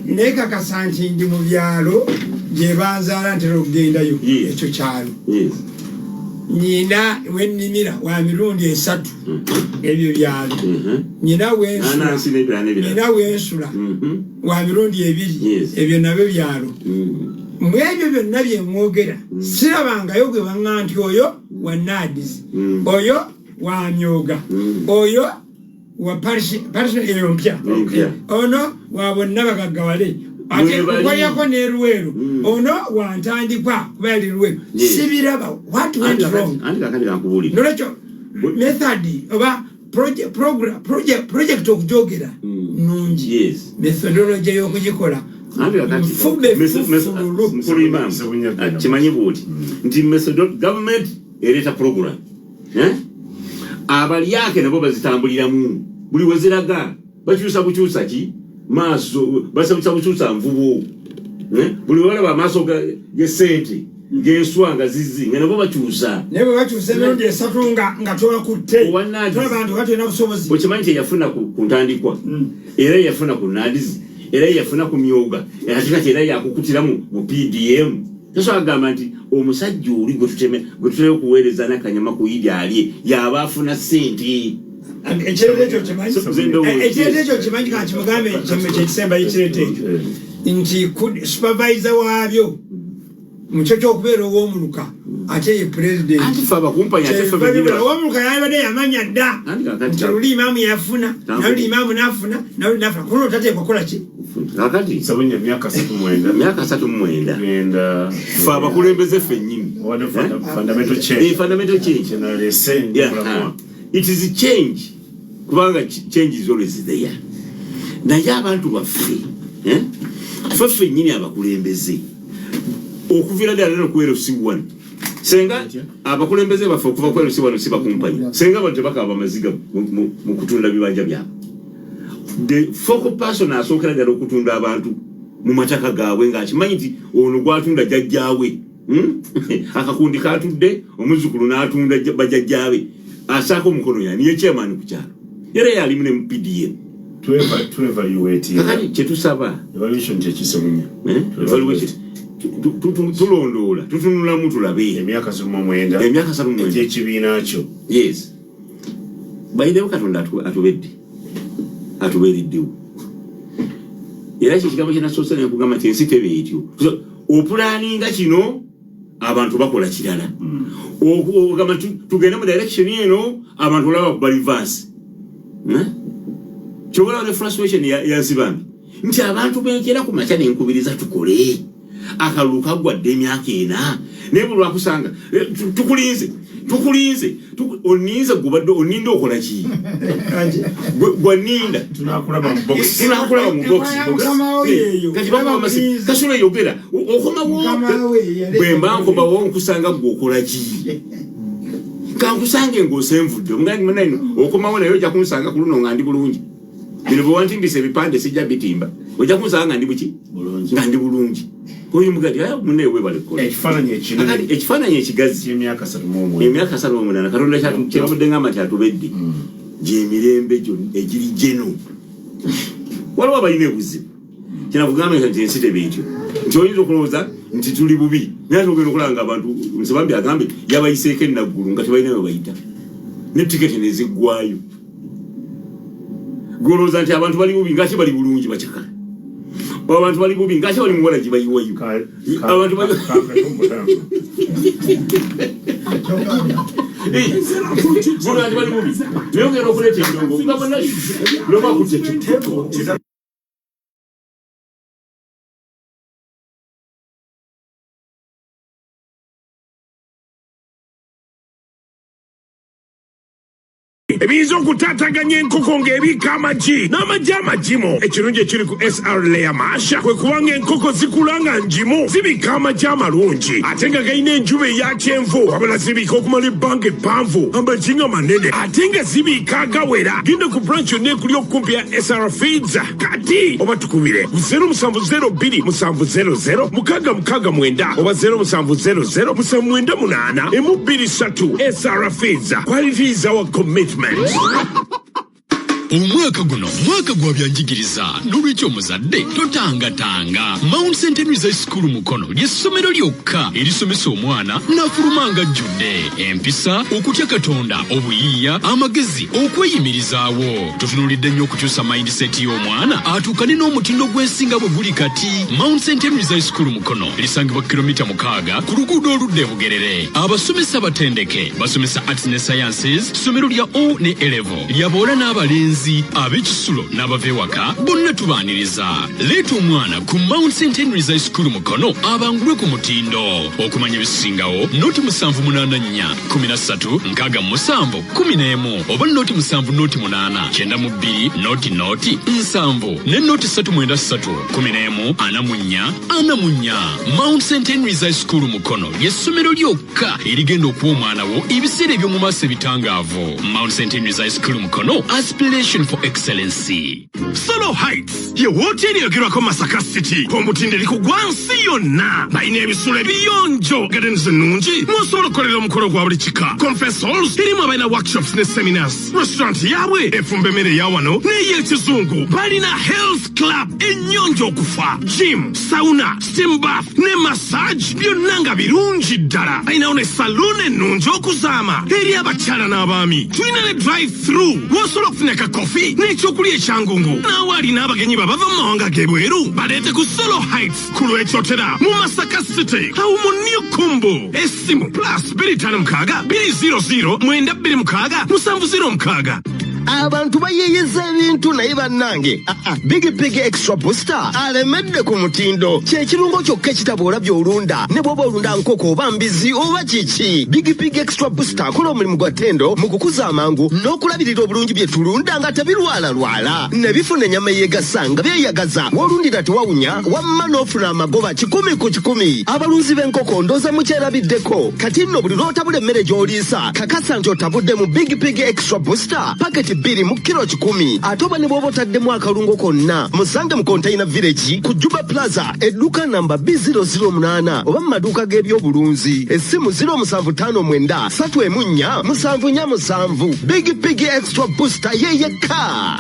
naye kakasa nti ndi mu byalo gye banzaala, ntera okugendayo. Ekyo kyalo nyina wennimira wa mirundi 3, ebyo byalo. Nyina wensula, Nanansi n'ebirala n'ebirala. nyina wensula wa mirundi 2, ebyo nabyo byalo. Mu ebyo byonna bye mwogera, sirabangayo gwe baŋŋa nti oyo wa NAADS, oyo wa myoga, oyo wa parish eyo mpya, Empya. ono wa bonna bagaggawale, ate Mwebali. okolyako ne Luweero, ono wa ntandikwa kuba yali Luweero. Sibiraba. What went wrong? Anti kakati kankubuulire. Nolwekyo method oba project okujogera nungi, methodology y'okugikola Anti kakati nfube fufululu. Mukulu Imam, kimanyi bwoti nti government ereeta program, eh? Abalyake nabo bazitambuliramu buli weziraga, bakyusa bukyusa ki maaso, basabusa bukyusa nvubu, eh? Buli walaba amaaso g'essente g'enswa nga zizi, nga nabo bakyusa. Naye bwe bakyusa emirundi 3 nga tobakutte, tolaba nti oba tolina busobozi. Okimanyi nti eyafuna ku ntandikwa, era eyafuna ku NAADS, era eyafuna ku myoga, ate kati era yakukutiramu mu PDM. Tosobola kugamba nti omusajja oli gwe tutera okuweereza n'akanyama ku Idi alye yaba afuna ssente. Ekireeta ekyo kimanyi? So, nze ndowooza- Ekireeta ekyo kimanyi? Kankimugambe kyekisembayo. Ekireeta ekyo nti supervisor waabyo mukyo kyokubeera ow'omuluka ate ye president. Anti ffe abakumpanya, ate ffe bennyini Ow'omuluka yabadde yamanya dda Anti kakati nti luli imaamu yafuna, naluli imaamu nafuna, naluli nafuna, kuno otateekwa kukola ki? Kakati Sabunya myaka 39, myaka 39, genda ffe abakulembeze ffennyini. Wadde fundamental change. Fundamental change. Kyenalese Yeah, ndikulamu. It is change, kubanga change is always there, naye abantu baffe, eh? Ffe ffennyini abakulembeze okuviira ddala lero ku LC1, senga abakulembeze baffe okuva ku LC1 si bakumpanya, senga abantu tebakaaba maziga mu kutunda bibanja byabwe. The focal person asookera ddala okutunda abantu mu mataka gaabwe ng'akimanyi nti ono gwatunda jjajjaawe. Akakundi katudde, omuzzukulu n'atunda bajjajjaabe, asaako omukono yani ye chairman ku kyalo, era yalimu ne mu PDM. Twevaluate. Kakati kyetusaba Evaluation kyekisebunya. Eh? Evaluation. Tulondoola, tutunulamu, tulabe emyaka 39 emyaka 39 egyekibiina kyo. Yes, bayirewo Katonda atubedde, atubeereddewo. Era ekyo ekigambo kyenasoose nekugamba nti ensi teba etyo. So, opulaninga kino, abantu bakola kirala. Ogamba tugende mu direction eno, abantu olaba kuba reverse. Eh? Kyobalaba ne frustration ya Nsibambi nti abantu benkera ku makya nenkubiriza tukole akalulu kaggwadde emyaka 4, naye bwe lwakusanga, tukulinze, tukulinze, oninze, gubadde oninda okola ki? Gwaninda. Tunakulaba mu box. Tunakulaba mu box. Enkola ya mukama we yeeyo. Kati bakuba amasimu, Kasule yogera, okomawo. Mukama we yaleeta. Bwe mba nkomawo nkusanga gwe okola ki? Kankusange ng'osenvudde, omugangi munaino okomawo, naye ojja kunsanga ku luno nga ndi bulungi. Bino bwe wantimbisa ebipande sijja bitimba, ojja kunsanga nga ndi buki, nga ndi bulungi. Oyo mugadi aya munnaye webale kukola. Ekifaananyi ekinene. Kakati ekifaananyi ekigazi ky'emyaka 38. Emyaka 38 Katonda kyavudde ngamba nti atubedde gyemirembe gyonna egiri geno. Waliwo abalina ebuzibu, kyenakugamba nti ensi teba etyo nti oyinza okulowooza nti tuli bubi, naye ate ogenda okulaba nga abantu Nsibambi agambye yabayiseeko enaggulu nga tebalina we bayita ne tiketi neziggwayo. Golowooza nti abantu bali bubi ngaate bali bulungi, bacakala. Abantu bali bubi ngaate bali muwala gye bayiwayo. Abantu bali bali bubi, naye ogenda okuleeta endongo nga bonna nobakutte. Ebiyinza okutaataganya enkoko ng'ebiika amagi n'amagi amagimu. Ekirungi ekiri ku SR Layer Mash kwe kubanga enkoko zikula nga ngimu, zibiika amagi amalungi ate nga galina enjuba eya kyenvu, wabula zibiika okumala ebbanga eppanvu, amagi nga manene ate nga zibiika agawera. Genda ku branch yonna ekuli okumpi ya SR Feeds kati oba tukubire 0702 700 669 oba 0700 798 123. SR Feeds, quality is our commitment. Omwaka guno mwaka gwa byanjigiriza, n'olwekyo omuzadde totangatanga. Mount St Henry's High School Mukono ly'essomero lyokka erisomesa omwana n'afuluma nga ajjudde empisa, okutya Katonda, obuyiiya, amagezi, okweyimirizaawo. Tutunuulidde nnyo okukyusa mindset y'omwana atuukane n'omutindo gw'ensinga bwe guli kati. Mount St Henry's High School Mukono lisangibwa kilomita 6 ku luguudo oludda e Bugerere. Abasomesa batendeke basomesa arts ne sciences, ssomero lya O ne A level lyaboola n'abalenzi, ab'ekisulo n'abava ewaka bonna tubaaniriza. Leeta omwana ku Mount St Henry's High School Mukono abangulwe ku mutindo. Okumanya ebisingawo 0784 13 67 11 oba 07 08 92 00 70 ne 393 11 44 44. Mount St Henry's High School Mukono ly'essomero lyokka erigenda okuwa omwana wo ebiseera eby'omu maaso ebitangaavu. Mount St Henry's High School Mukono, aspiration for excellency. Solo Heights ye wooteeri eyogerwako Masaka City. Omutindo eri ku gwa nsi yonna. Balina ebisulo ebiyonjo, gardens ennungi mw'osobola okukolera omukolo gwa buli kika, conference halls erimu abalina workshops ne seminars, restaurant yaabwe efumba emmere eya wano n'ey'ekizungu. Balina health club ennyonjo okufa, gym, sauna, steam bath ne massage, byonna nga birungi ddala. Balinawo ne saloon ennungi okuzaama eri abakyala n'abaami. Tulina ne drive through w'osobola okufuna ka kofi n'ekyokulya ekyangungu. Naawe alina abagenyi babava mu mawanga g'ebweru baleete ku Solo Heights ku lw'Ekyotera mu Masaka City, awo mu New Kumbu. Essimu plus 256 200 926 706. Abantu bayeeyeza ebintu naye bannange. Big Pig Extra Booster alemedde ku mutindo. Kyekirungo kyokka ekitaboola by'olunda, ne bw'oba olunda nkoko oba mbizi oba kiki. Big Pig Extra Booster akola omulimu gwa ttendo mu kukuza amangu n'okulabirira obulungi bye tulunda nga tebirwalalwala, ne bifuna ennyama eyeegasa nga byeyagaza. W'olundira tewawunya, wamma n'ofuna amagoba 100 ku 100. Abalunzi b'enkoko ndooza mukyerabiddeko. Kati nno buli lw'otabula emmere gy'oliisa, kakasa nti otabudde mu Big Pig Extra Booster paketi 2 mu kilo 100. Ate oba ne bw'oba otaddemu akalungo konna, musange mu Container Village ku Juba Plaza, edduka namba B008 oba mu maduuka g'ebyobulunzi. Essimu 0759 314 747. Big Pig Extra Booster yeyekka.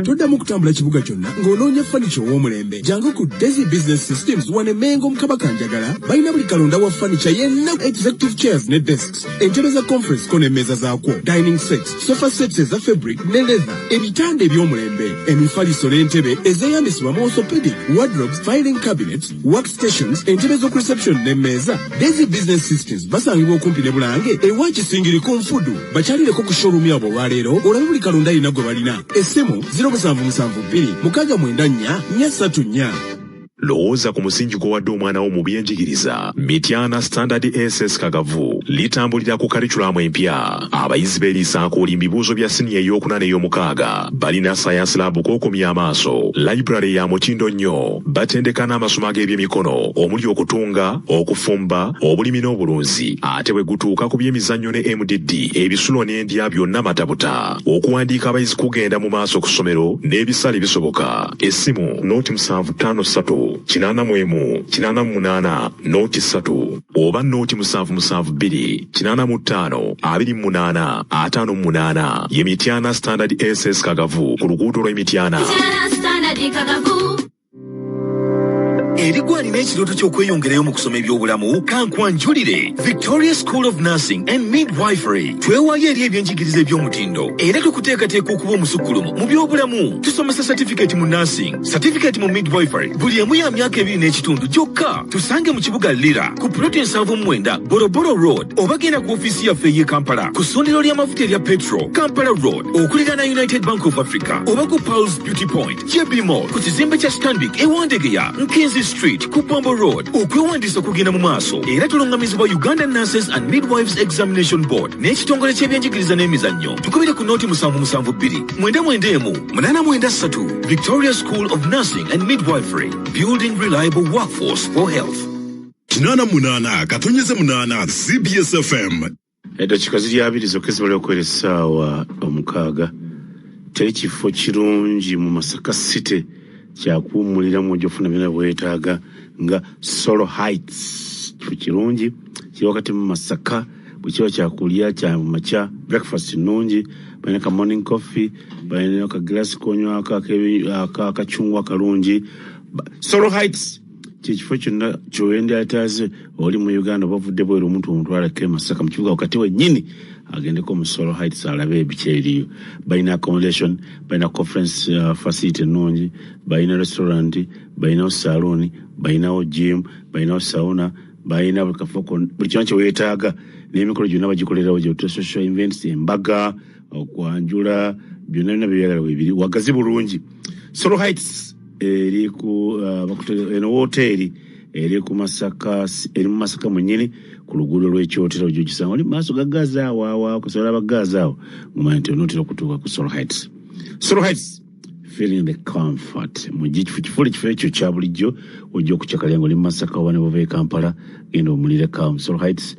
Toddamu kutambula kibuga kyonna ng'onoonya furniture ow'omulembe. Jangu ku Desi Business Systems wano e Mengo mu Kabaka Njagala. Balina buli kalonda wa furniture yenna, executive chairs ne desks, entebe za conference ko n'emmeeza zaakwo, dining sets, sofa sets eza fabric ne leather, ebitanda eby'omulembe, emifaliso n'entebe ezeeyambisibwa mu orthopedic, wardrobes, filing cabinets, workstations, entebe z'oku reception n'emmeeza. Desi Business Systems basangibwa okumpi ne Bulange ewa Kisingiri ku Nfudu. Bakyalireko ku showroom yaabwe olwaleero olabe buli kalonda yina gwe balina. Essimu 0772 694 434. Lowooza ku musingi gw'owadde omwana wo mu byenjigiriza. Mityana Standard SS Kagavu litambulira ku curriculum empya. Abayizi beeriisaako mu bibuuzo bya siniya ey'okuna n'ey'omukaaga. Balina science lab kw'okomya amaaso, library ya mutindo nnyo. Batendeka n'amasomo ag'ebyemikono omuli okutunga, okufumba, obulimi n'obulunzi. Ate bwe gutuuka ku by'emizannyo ne MDD, ebisulo n'endya byonna matabuta. Okuwandiika abayizi kugenda mu maaso ku ssomero n'ebisale bisoboka. Essimu 0753 81 88 03 oba 0772 85 28 58. Ye Mityana Standard SS Kagavu ku luguudo lw'e Mityana. Eri gwalina ekirooto ky'okweyongerayo mu kusoma ebyobulamu, kankwanjulire Victoria School of Nursing and Midwifery. Twewaayo eri ebyenjigiriza eby'omutindo era tukuteekateeka okuba omusukkulumu mu byobulamu. Tusomesa certificate mu nursing, certificate mu midwifery, buli emu ya myaka 2.5 gyokka. Tusange mu kibuga Lira ku ploti 79 Boroboro Road, oba genda ku ofiisi yaffe ey'e Kampala ku ssundiro ly'amafuta erya Petro, Kampala Road, okuliraana United Bank of Africa, oba ku Pearls Beauty Point, JB Mall, ku kizimbe kya Stanbic e Wandegeya, Nkinzi Street. ku Bombo Road. Okwewandiisa okugenda mu maaso era tulungamizibwa Uganda Nurses and Midwives Examination Board n'ekitongole ky'ebyenjigiriza n'emizannyo. Tukubire ku noti 772 91 893. Victoria School of Nursing and Midwifery, building reliable workforce for health. 88.8 CBS FM. Eddakiika ziri 20 zokka ezibala okuwera essaawa 6. Teri kifo kirungi mu Masaka City kyakuwummuliramu ojja ofuna byonna bye weetaaga nga Solo Heights. Kifo kirungi kiri wakati mu Masaka, bwe kiba kyakulya kya makya, breakfast nnungi, balina ka morning coffee, balina ka glass konywako akacungwa akalungi. Solo Heights kyekifo kyonna kyowendyataaze oli mu Uganda oba ovudde bweru, omuntu omutwalako e Masaka mu kibuga wakati wennyini agendeko mu Solo Heights alabe ebiki eriyo. Balina accommodation, balina conference facility ennungi, balina restaurant, balinawo saloon, balinawo gym, balinawo sauna, balina buli kafo, buli kyona kyeweetaaga n'emikolo gyonna bagikolerawo gye social events, embaga, okwanjula, byonna byonna byeyagala bwebiri, wagazi bulungi. Solo Heights eri ku eno woteeri eri ku Masaka, eri mu Masaka mwennyini ku luguudo lw'Ekyotera ojja ogisanga oli maaso ga Gazi awo awo kusobola abagazi awo ngumanya nti onootera okutuuka ku Solo Heights. Solo Heights, feeling the comfort. Mujje kifo kifuli kifo ekyo kya bulijjo ojja okukyakalya ng'oli mu Masaka oba ne bw'ova e Kampala, genda omulireko mu Solo Heights.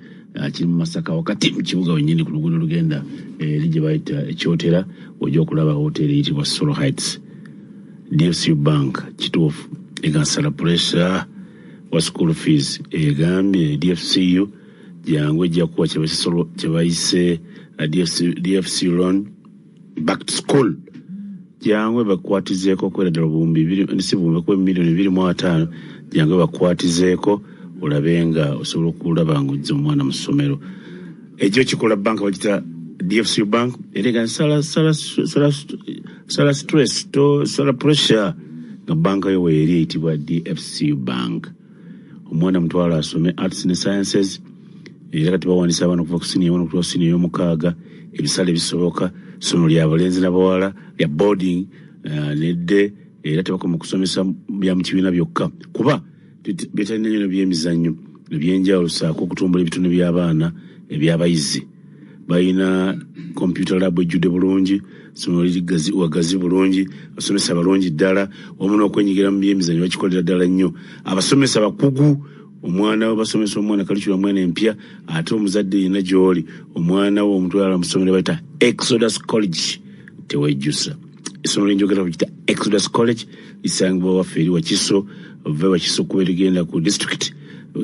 Kiri mu Masaka wakati mu kibuga wennyini ku luguudo olugenda eri gye bayita Ekyotera, ojja okulaba woteeri eyitibwa Solo Heights. DFCU Bank kituufu egansala pressure wa school fees, egambye DFCU jangu ejja kuwa kye bayise DFCU loan back to school. Jangu bakwatizeeko okwera ddala obuwumbi bibiri, si buwumbi, kuba miliyoni 25. Jangu bakwatizeeko olabe nga osobola okulaba ng'ozza omwana mu ssomero. Ekyo kikola banka bagita DFCU Bank era ega sala sala sala sala stress to sala pressure nga banka yo weeri eyitibwa DFCU Bank. Omwana mutwalo asome arts ne sciences, era kati bawandiisa abaana okuva ku siniya 1 okutuuka ku siniya ey'omukaaga, ebisale bisoboka, ssomero lya balenzi n'abawala, lya boarding nedde, era tebakoma kusomesa bya mu kibiina byokka kuba betalina nnyo n'ebyemizannyo ebyenjawulo ssaako okutumbula ebitone by'abaana ebyabayizi. Balina computer lab ejjudde bulungi, essomero liri wagazi bulungi, abasomesa balungi ddala, wamu n'okwenyigira mu byemizannyo bakikolera ddala nnyo. Abasomesa bakugu. Omwana we basomesa omwana curriculum eno empya, ate omuzadde yenna gy'oli omwana we omutwala mu ssomero bayita Exodus College, tewejjusa. Essomero lyenjogera bagita Exodus College, lisangibwa waffe eri Wakiso, ove Wakiso kuba erigenda ku district,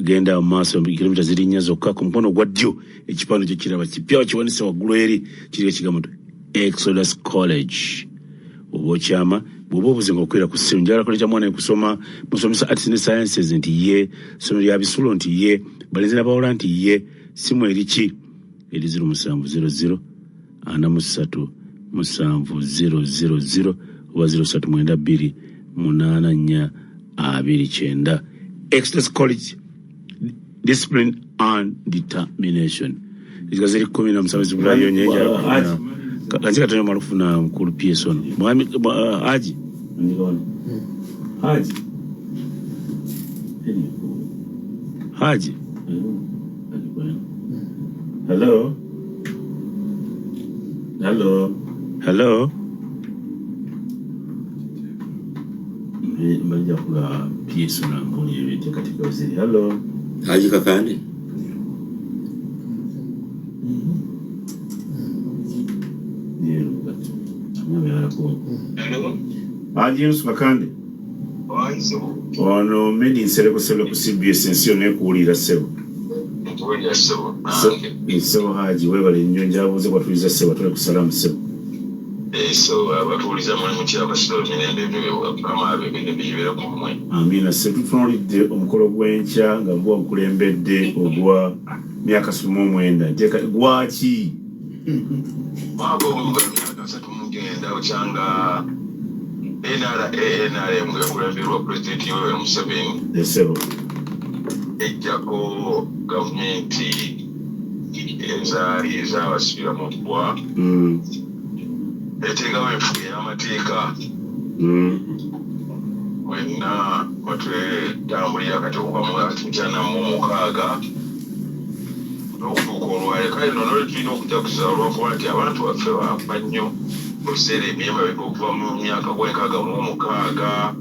genda mu maaso kilomita ziri 4 zokka, ku mukono ogwa ddyo ekipande kyo kiraba kipya bakiwanise waggulu eri kiriko ekigambo nti Exodus College. Oba okyama bw'oba obuze nga okwera ku ssimu, njagala kuleeta mwana kusoma, musomesa arts ne sciences nti ye, ssomero lya bisulo nti ye, balenzi n'abawala nti ye, simu eri ki? Eri 0700 43 7000 oba 0392 84 29. Exodus College, discipline and determination. Ekiga ziri 17 zibulayo nyenjala kanzi katono mala okufuna mukulu PS ono mwami Haji Haji Haji. Hello, hello, hello. Mbajja kula PS ono ambuulire ebiteekateeka ziri. Hello. Haji Kakande. Haji Yusuf Kakande. Ono Medi Nsereko Ssebo ku CBS, ensi yonna ekuwulira ssebo. Ssebo Haji, weebale nnyo, njabuuze kwatuliza ssebo, tule ku salaamu ssebo. So abatuuliza mulimu kyabasiro mirembe byo emirembe gibeera ku mmwe. Amiina. Ssebo, tutunuulidde omukolo gw'enkya nga gwa gukulembedde ogwa myaka 39, nteeka gwaki? Mwaka ogwo gwa myaka 39 okyanga NRA NRM ng'ekulemberwa Pulezidenti Yoweri Museveni Ssebo. ejjako gavumenti ezaali ezabasibira mu bbwa, eteekawo enfuga ey'amateeka. Mwenna mwetutambulira kati okuva mu 1996 n'okutuuka olwaleero. Kale nno nolwe tulina okujaguza olw'okuba nti abantu baffe baafa nnyo mu biseera eby'emabega, okuva mu myaka gw'enkaga mu 6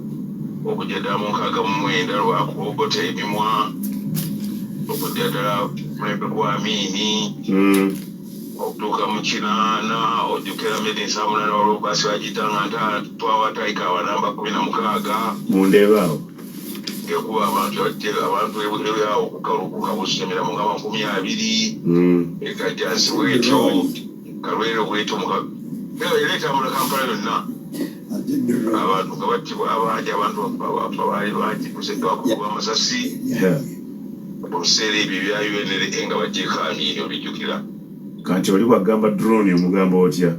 okujja ddala mu 69 lwakubogota emimwa, okujja ddala mulembe gwa Amiini okutuuka mu 80. Ojjukira medi 78, waliwo baasi bagiyitanga nta twawataika awanamba 16. Mundeebaawo. Ngekuba abantu abantu awo kukabusemera mu nga 20. Ekajjansi bwetyo, Kalwero bwetyo, era etambula Kampala yonna, abantu nga battibwa abangi, abantu bafa baali bangi kuseddwakubwa amasasi mu biseera ebyo ebya UNLA nga bagyeko Amiini, obijjukira. Kati oli bwagamba drone, omugamba otya?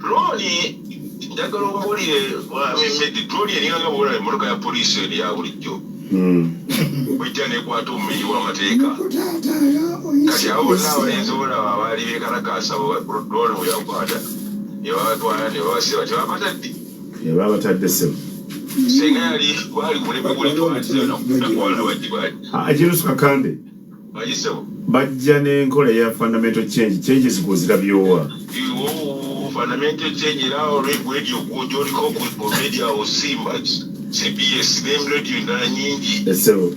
Drone, njagala ombuulire, Medi, drone eringanga bwolaba emmotoka ya poliisi eno ya bulijjo bwejja nekwata omumenyi w'amateeka. Kati abo bonna abalenzi olaba abaali bekalakasa, drone bwe yakwata ne babatwala ne babasiba, tebabatadde. Ebabatadde, ssebo. Senga yali gwali mulembe guli twatinakwala bagibali. Ajirusu Kakande. Bagisebo. Bajja n'enkola eya fundamental change. Changes gwozirabyowa? Fundamental change, era radio gyoliko ku media osimba CBS ne radio endala nyingi. Essebo.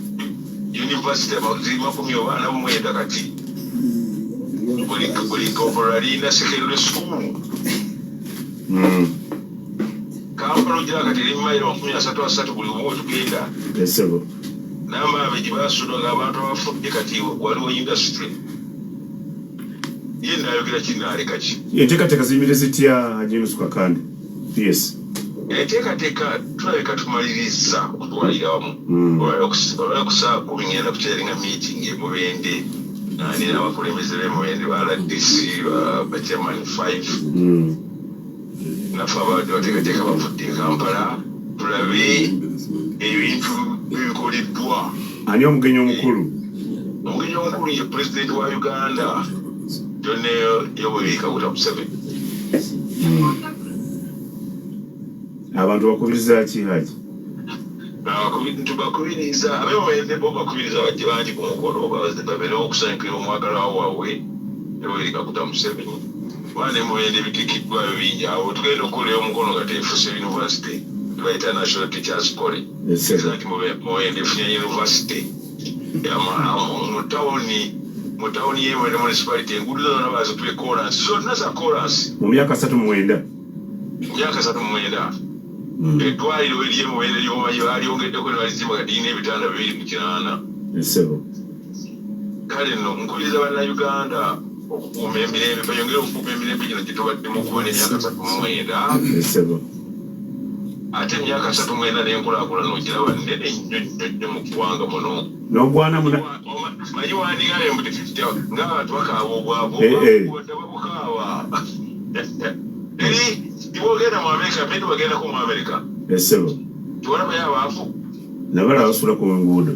University ziri 49 kati, buli gombolola lirina secondary school. Kampala ogira kati eri mayiro 30 buli omu wetugenda. Essebo. N'amabe gye basulaga abantu abafudde, kati waliwo industry ye nayogera kinaaleka ki. Enteekateeka ziyimire zitya, Haji Kakande PS? Enteekateeka tulabika tumaliriza okutwalira wamu. Olwali ku saa 10 ngenda kuchairinga meeting e Mubende nani abakulembeze b'e Mubende, ba RDC, ba chairman 5, naffe abadde bateekateeka bavudde e Kampala, tulabe ebintu ebikoleddwa. Ani omugenyi omukulu? Omugenyi omukulu ye Pulezidenti wa Uganda, John Yoweri Kaguta Museveni. Abantu bakubiriza ki, Haji? Tubakubiriza ab'e Mubende bo bakubiriza bajje bangi ku mukolo, babeerewo okusanyukira omwagalwa waabwe Yoweri Kaguta Museveni. Kuba ne Mubende bitikiddwayo bingi. Awo tugenda okukolera omukono nga tefuuse university, tubayita National Teachers College. Nti Mubende efunye university mu tawuni y'e Mubende municipality. Enguudo zonna bazikubye kolansi, zonna za kolansi. Mu myaka 39? Myaka 39. Eddwaliro ery'e Mubende lyomanyi balyongeddeko ne balizimba, kati lirina ebitanda 280. Essebo. Kale nno nkubiriza Bannayuganda okukuuma emirembe, bayongere okukuuma emirembe gino gye tubaddemu okuba n'emyaka 39. Essebo. Ate emyaka 39 n'enkulaakulana ogiraba nnene nnyo nnyo nnyo mu ggwanga muno. N'ogwana muna. Manyi wandigaye mbu ng'abantu bakaaba obwavu. Obwavu babukaaba eri tibwogenda mu Amerika, pendi bagendako mu Amerika. Essebo. Tiwalabayo abaavu? Nabala basula ku nguudo.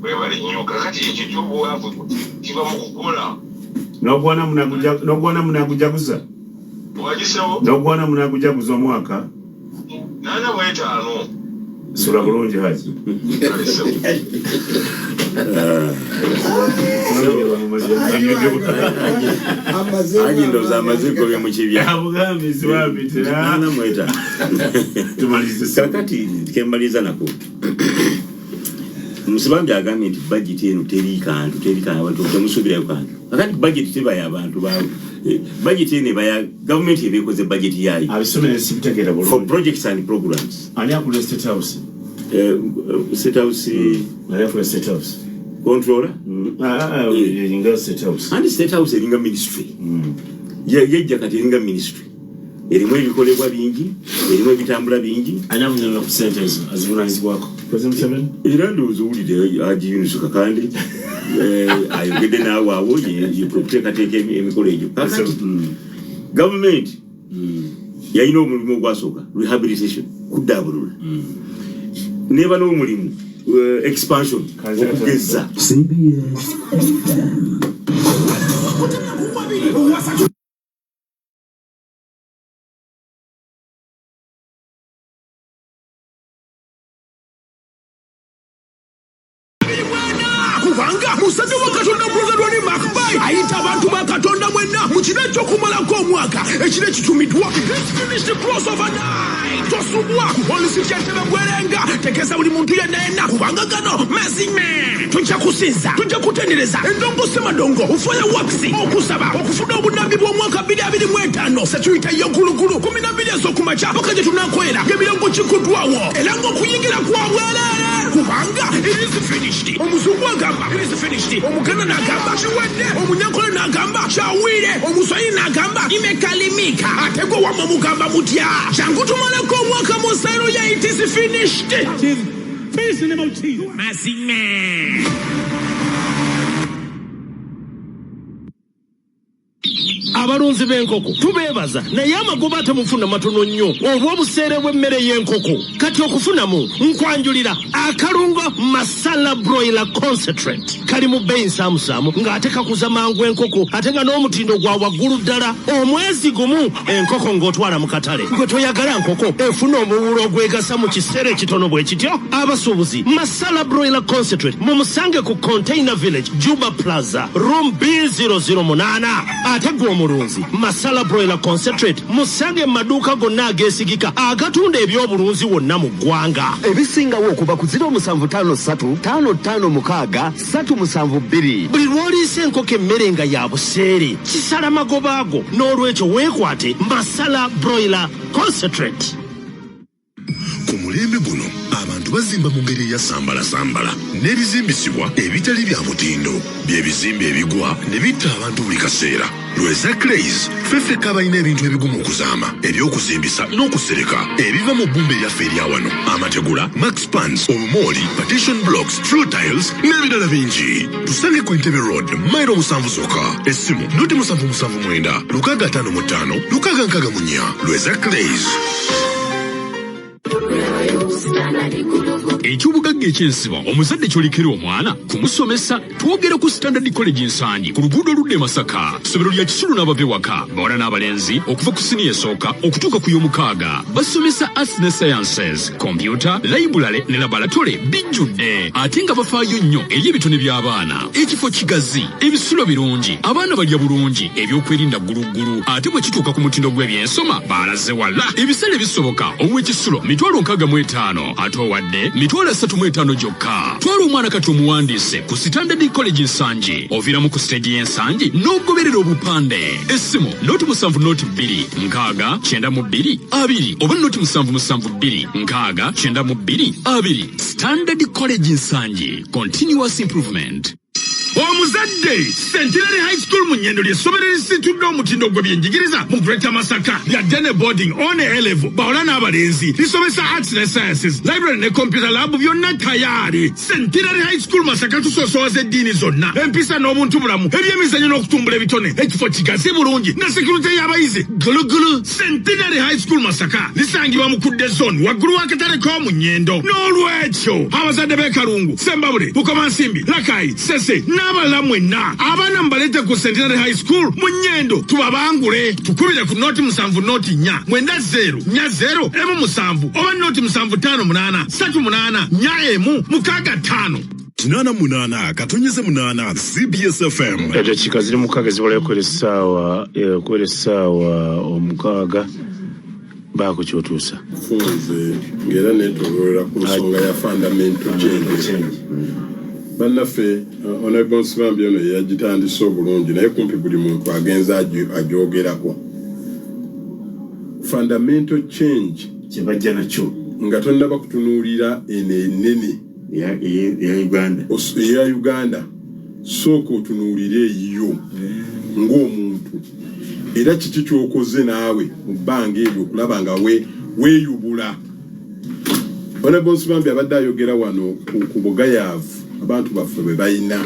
Webale nnyo. Kakati ekyo kyobwavu kiva mu kukola. N'ogwana munagujaguza. Wagisewo. N'ogwana munagujaguza omwaka. 45. Sula bulungi, Haji. Haji ndowooza amaze gobye mu kibya. 45. Tumalize. Kakati kembaliriza nako, Musibambi agambye nti budget eno teri kantu, teri kantu, abantu temusuubirayo kantu. Kakati budget teba y'abantu ba budget eno eba ya gavumenti, eba ekoze budget yaayo. Abisomere sibitegeera bulungi. For projects and programs. Ani akulira State House? State House. Ani akulira State House? Controller. Eringa State House. Anti State House eringa ministry. Yejja kati eringa ministry, erimu ebikolebwa bingi, erimu ebitambula bingi. Ani avunanyizibwa ku sente ezo, azivunanyizibwako? President Museveni. Era ndowooza owulire Haji Yunus Kakande ayogedde naawe awo okuteekateeka emikolo egyo. Kakati gavumenti yalina omulimu ogwasooka, rehabilitation, kuddaabulula, neba n'omulimu expansion, okugezza. CBS FM. Kubanga musajja wa Katonda Brother Ronnie McBay ayita abantu ba Katonda mwenna mu kiro eky'okumalako omwaka, ekiro ekitumiddwa This Finished Crossover Night. Tosubwa ku Holy City Entebbe Bwerenga. Tegeeza buli muntu yenna yenna, kubanga gano mazime. Tujja kusinza, tujja kutendereza endongo semadongo, fireworks, okusaba, okufuna obunabbi bw'omwaka 2025. Security y'okulugulu 12 ez'okumakya paka gye tunakwera ng'emirongo kikuddwawo era ng'okuyingira kwa bwereere, kubanga it is finished. Omuzungu agamba it is finished, Omuganda n'agamba kiwedde, Omunyankole n'agamba kyawire, Omuswahili n'agamba imekalimika. Ate gwe wamwe mugamba mutya? Jangu tumaleko omwaka mu nsayiro ya it is finished. Mazime. Abalunzi b'enkoko tubeebaza, naye amagoba temufuna matono nnyo olw'obuseere bw'emmere y'enkoko. Kati okufunamu nkwanjulira akalungo Masala Broiler Concentrate. Kali mu bbeeyi nsaamusaamu ng'ate kakuza mangu enkoko, ate nga n'omutindo gwa waggulu ddala. Omwezi gumu enkoko ng'otwala mu katale. Gwe toyagala nkoko efuna omuwulo ogwegasa mu kiseera ekitono bwe kityo? Abasuubuzi, Masala Broiler Concentrate mumusange ku Container Village, Juba Plaza, room B008. Ate gwe omulunzi, Masala Broiler Concentrate musange mu maduuka gonna ageesigika agatunda ebyobulunzi wonna mu ggwanga. Ebisingawo okuva ku 0753 556 372. Buli lw'oliisa enkoko emmere nga ya buseere kisala magoba ago, n'olwekyo weekwate Masala Broiler Concentrate. Ku mulembe guno abantu bazimba mu ngeri eyasambalasambala n'ebizimbisibwa ebitali bya mutindo, bye bizimbe ebigwa ne bitta abantu buli kaseera. Lweza Clays ffe ffekka abalina ebintu ebigumu okuzaama, ebyokuzimbisa n'okusereka ebiva mu bbumba eryaffe erya wano, amategula, max pans, obumooli, partition blocks, floor tiles n'ebirala bingi. Tusange ku Entebbe Road, mayiro 7 zokka. Essimu 077 965 664. Lweza Clays. Ekyobugagga eky'ensibo omuzadde ky'olekera omwana kumusomesa. Twogera ku Standard College Nsangi ku luguudo oludda e Masaka. Ssomero lya kisulo n'abava ewaka, bawala n'abalenzi, okuva ku siniya esooka okutuuka ku y'omukaaga. Basomesa arts ne sciences, computer, library ne laboratory bijjudde, ate nga bafaayo nnyo eri ebitone by'abaana. Ekifo kigazi, ebisulo birungi, abaana balya bulungi, ebyokwerinda gguluggulu, ate bwe kituuka ku mutindo gw'ebyensoma baalaze wala. Ebisale bisoboka, ow'ekisulo 65,000, ate owadde 35,000 gyokka. Twala omwana kati omuwandiise ku Standard College Nsangi. Oviiramu ku siteegi y'Ensangi n'ogoberera obupande. Essimu 0 7 0 2 60 92 20 oba 0 7 7 2 60 92 20. Standard College Nsangi, continuous improvement. Omuzadde, Centenary High School mu Nyendo ly'essomero erisitudde omutindo gw'ebyenjigiriza mu Greater Masaka. Lya day boarding one A level, bawala n'abalenzi. Lisomesa arts ne sciences, library ne computer lab byonna tayaari. Centenary High School Masaka tusoosowaza eddiini zonna, empisa n'obuntu bulamu, ebyemizannyo n'okutumbula ebitone. Ekifo kigazi bulungi ne security y'abayizi gulugulu. Centenary High School Masaka lisangibwa mu Kudde Zone, waggulu w'akatale k'omu Nyendo. N'olwekyo abazadde b'e Kalungu, Sembabule, Bukomansimbi, Lakayi, Sese n'abalala mwenna, abaana mubaleete ku Centenary High School mu Nyendo tubabangule. Tukubire ku 0 7 0 4 9 0 4 0 1 7 oba 0 7 5 8 3 8 4 1 6 5. 88.8 CBS FM. Eddakiika ziri 6 zibulayo kwera essaawa 6. Baako kyotuusa. Funze ng'era neetooloolera ku nsonga ya fundamental change. Bannaffe, Honorable Nsibambi ono yeyagitandise obulungi, naye kumpi buli muntu agenza agyogerako. Fundamental change kyebajja nakyo nga tonnaba kutunuulira eno ennene eya Uganda. Eya Uganda, sooka otunuulire eyiyo ng'omuntu, era kiki kyokoze naawe mu bbanga eryo okulaba nga weeyubula. Honorable Nsibambi abadde ayogera wano ku bugayaavu abantu baffe bwe balina,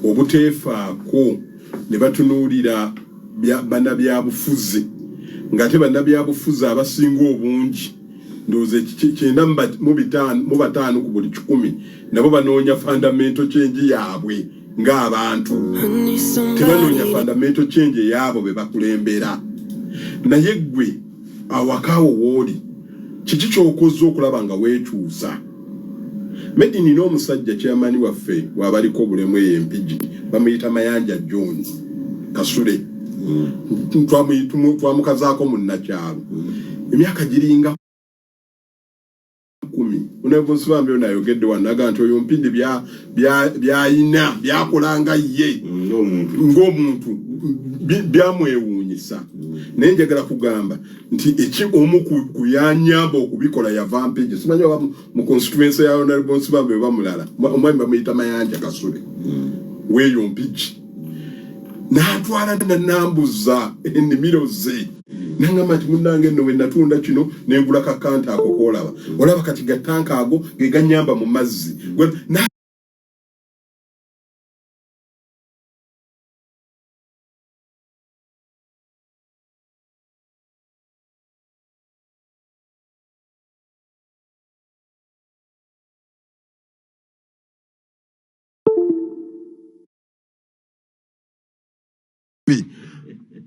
obuteefaako ne batunuulira bannabyabufuzi, ng'ate bannabyabufuzi abasinga obungi, ndowooza 95 ku buli 100, nabo banoonya fundamental change yaabwe ng'abantu, tebanoonya fundamental change eyaabo be bakulembera. Naye ggwe awakaawo wooli, kiki kyokoze okulaba nga weekyusa? Medi, nina omusajja chairman waffe wabaliko obulemu eyo Empigi, bamuyita Mayanja John Kasule. Twamukazaako munnakyalo. Emyaka giringa 10 unevonsibambi ono ayogedde wanaga nti oyo Mpindi byayina byakolanga ye ng'omuntu byamwewuunyisa. Naye njagala kugamba nti eki omu ku yanyamba okubikola yava Mpigi, simanyi oba mu constituency ya Honorable Nsibambi oba mulala, omwami bamuyita Mayanja Kasule weeyo Mpigi, n'atwala nanambuza ennimiro ze, nangamba nti munnange nno we natunda kino nengula kakanta ako koolaba, olaba kati gatanka ago ge ganyamba mu mazzi.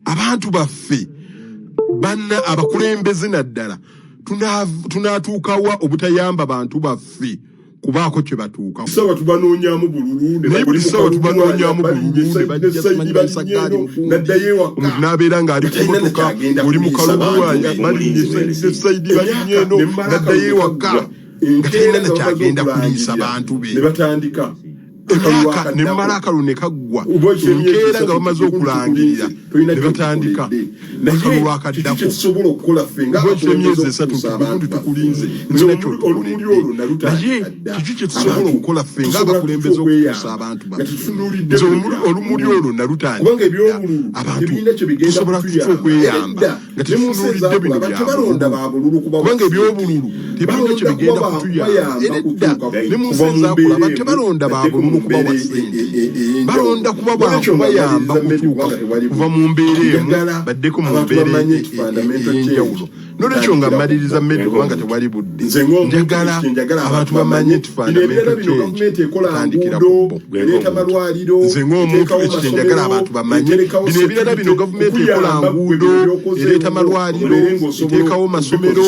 Abantu baffe banna abakulembeze naddala tunaatuukawa obutayamba bantu baffe kubaako kye batuuka. Sawa tubanoonyaamu bululu ne buli sawa tubanoonyaamu bululu ne bajja simanyi basagaali omuntu n'abeera ng'ali ku mmotoka oli mu kalulu balinye sayidi balinye eno n'addayo ewaka nga talina na kyagenda kuliisa bantu be. Ne batandika emyaka ne mmala akalulu ne kaggwa, enkeera nga bamaze okulangirira ne batandika akalulu akaddako. Oba emyezi 3 gundi tukulinze naye kiki kye tusobola okukola ffe ng'abakulembeze okutuusa abantu baffe? Nze olumuli olwo nalutandika. Abantu tusobola tutya okweyamba nga tetutunuulidde bino byabululu? Kubanga ebyobululu tebirina kye bigenda kutuyamba. Era edda ne mu nsi ezaakula abantu tebalonda babululu kubawa ssente, balonda kuba kubayamba kutuuka kuva mu mbeera emu baddeko mu mbeera ey'enjawulo. Nolwekyo nga mmaliriza mmere kubanga tewali budde, njagala abantu bamanye nti fundamental change etandikira ku bo. Nze ng'omuntu ekyo kye njagala abantu bamanye, bino ebirala bino gavumenti ekola nguudo, ereeta malwaliro, eteekawo masomero,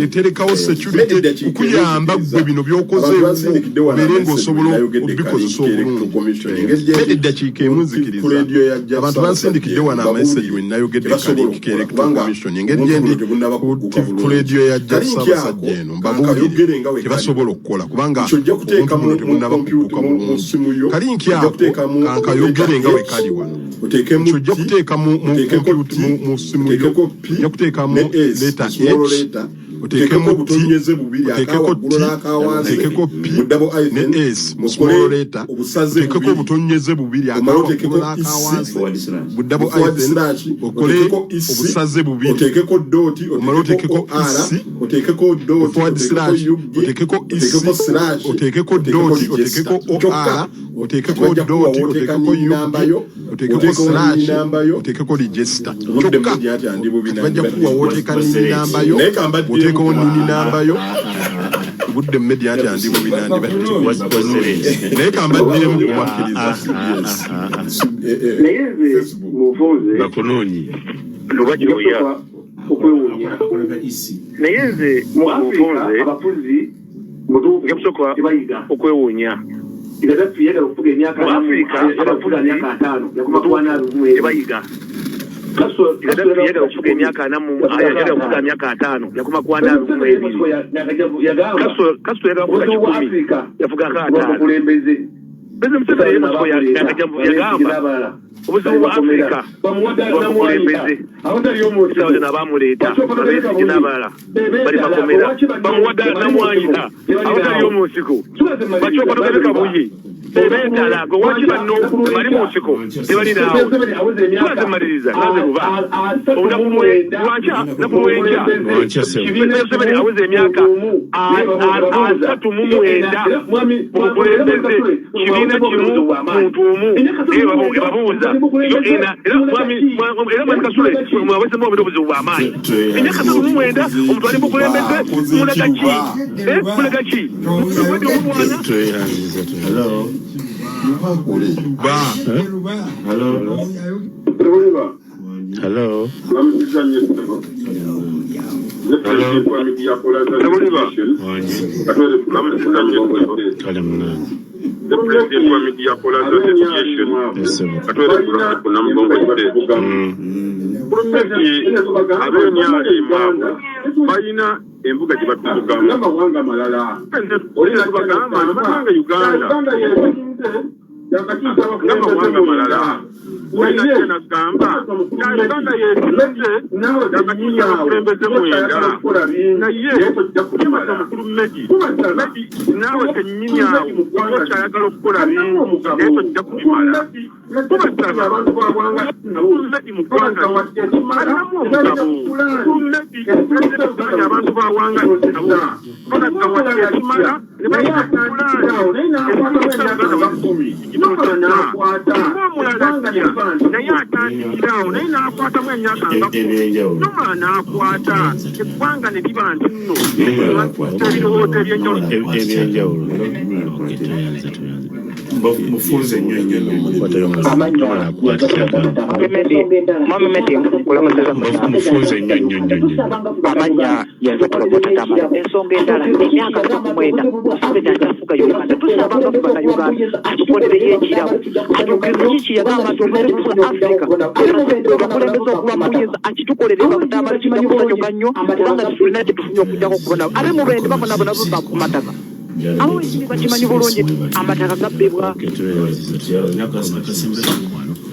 eterekawo security kukuyamba ggwe bino by'okoze obeere ng'osobola obikozesa obulungi. Mmere eddakiika emu nzikiriza abantu bansindikidde wano amesegi we nayogedde Kalinkika Electoral Commission engeri gye ndi ku leediyo ya Ssaabasajja eno mbabuulire tebasobola okukola kubanga obuntu buno tebunnaba kugguka bulungi. Kalinki ako kankayogere nga we kali wano. Ekyo ojja kuteeka mu ssimu yo, ojja kuteekamu leeta H, oteekemu T, oteekeko T, oteekeko P ne S mu small letter, oteekeko obutonyeze bubiri akawaggulu n'akawansi bu double hyphen, okole obusaze bubiri, omale oteekeko EC forward slash, oteekeko EC, oteekeko dot, oteekeko OR, oteekeko dot, oteekeko UG, oteekeko slash, oteekeko register. Kyokka kati bajja kukuwa w'oteeka nini namba yo, oteekawo nini namba yo. Budde media nti andi bubi nandibadde, naye kambaddemu kubakkiriza CBS. Naye nze mufunze bakunoonye luba gyoya okwewuunya. Naye nze Mu Afrika mufunze abafuzi mutuufu nja tebayiga. okwewuunya. Gaddafi yagala okufuga emyaka Mu Afrika yagala okufuga abafuzi emyaka 50 yakoma ku wana abiri mu ebiri. tebayiga. Castro Gaddafi yagala okufuga emyaka 40 yagala okufuga emyaka 50 yakoma ku ana abiri mu ebiri. Yagamba Castro yagala kufuga obuzibu bwa 100 Afrika yafuga 50. bukulembeze. President Museveni ye Moscow yagamba obuzibu bwa Afrika bukulembeze. Essaawa zino abaamuleeta abeesige n'abalala bali makomera, bamuwadde namwanyita abatali omu nsiko bakyopa togabe kabuye bebeetala gwe waki banno bali mu nsiko tebali naawe. Tubaze mmaliriza naze luba olunaku lwankya naku lwenkya Museveni aweza emyaka 39 mu bukulembeze, kibiina kimu muntu omu ebabuuza era mwami Kasule mwawezemu obera obuzibu bw'amaanyi emyaka 39 omuntu ali mubukulembeze mulaga ki? Mulaga ki? Ba. Hello. Hello. Kale munange. Balina embuga gye batuvugamu tubagamba nti bannange Uganda n'amawanga malala nagamba Uganda yeesinze yakakiisa abakulembeze mwenda naye yemaza mukulu Medi naawe kennyini awo okyayagala okukola bingi naye tojja kubimala. Tubasaba mukulu Medi mu ggwanga alinamu omugabo. Mukulu Medi pulezidenti abantu bawanga nabo bagaggawadde ekimala ne balina pulaani omulala naye atandikirawo naye n'akwatamu emyaka nga nomala n'akwata eggwanga ne liba nti nno ebirowoozo ebyenjawulo. Mufunze nnyo nnyo mufunze nnyo nnyo nnyo. Amanya yenze Promota Tamale. Ensonga endala, emyaka 39 Museveni akyafuga Uganda. Tusaba nga ffe Bannayuganda atukolereyo ekirabo, atuukirize kiki yagamba nti olina kufuga Afrika abakulembeze okuba mu buyinza akitukolere. Bakutamale kijja kusanyuka nnyo kubanga tetulina kye tufunye okujjako okubona abe Mubende babonabona baba ku mataka. Abo bennyini bakimanyi bulungi amataka gabbibwa.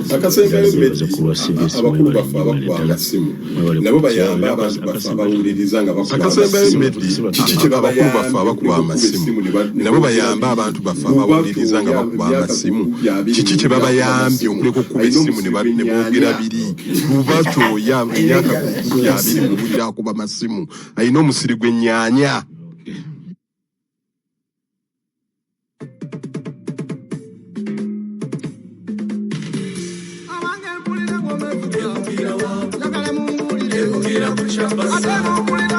Akasembayo Medi, abakulu baffe abakuba amasimu nabo bayambe abantu baffe abawuliriza nga bakuba Akasembayo amasimu. Medi, Kiki kye abakulu baffe abakuba amasimu nabo bayambe abantu baffe abawuliriza nga bakuba amasimu. Kiki kye babayambye okuleka okukuba essimu ne boogera biri luba kyoya emyaka 20 muwulira akuba masimu alina omusiri gw'ennyaanya. Njagala mumbuulire. Ate n'okulira.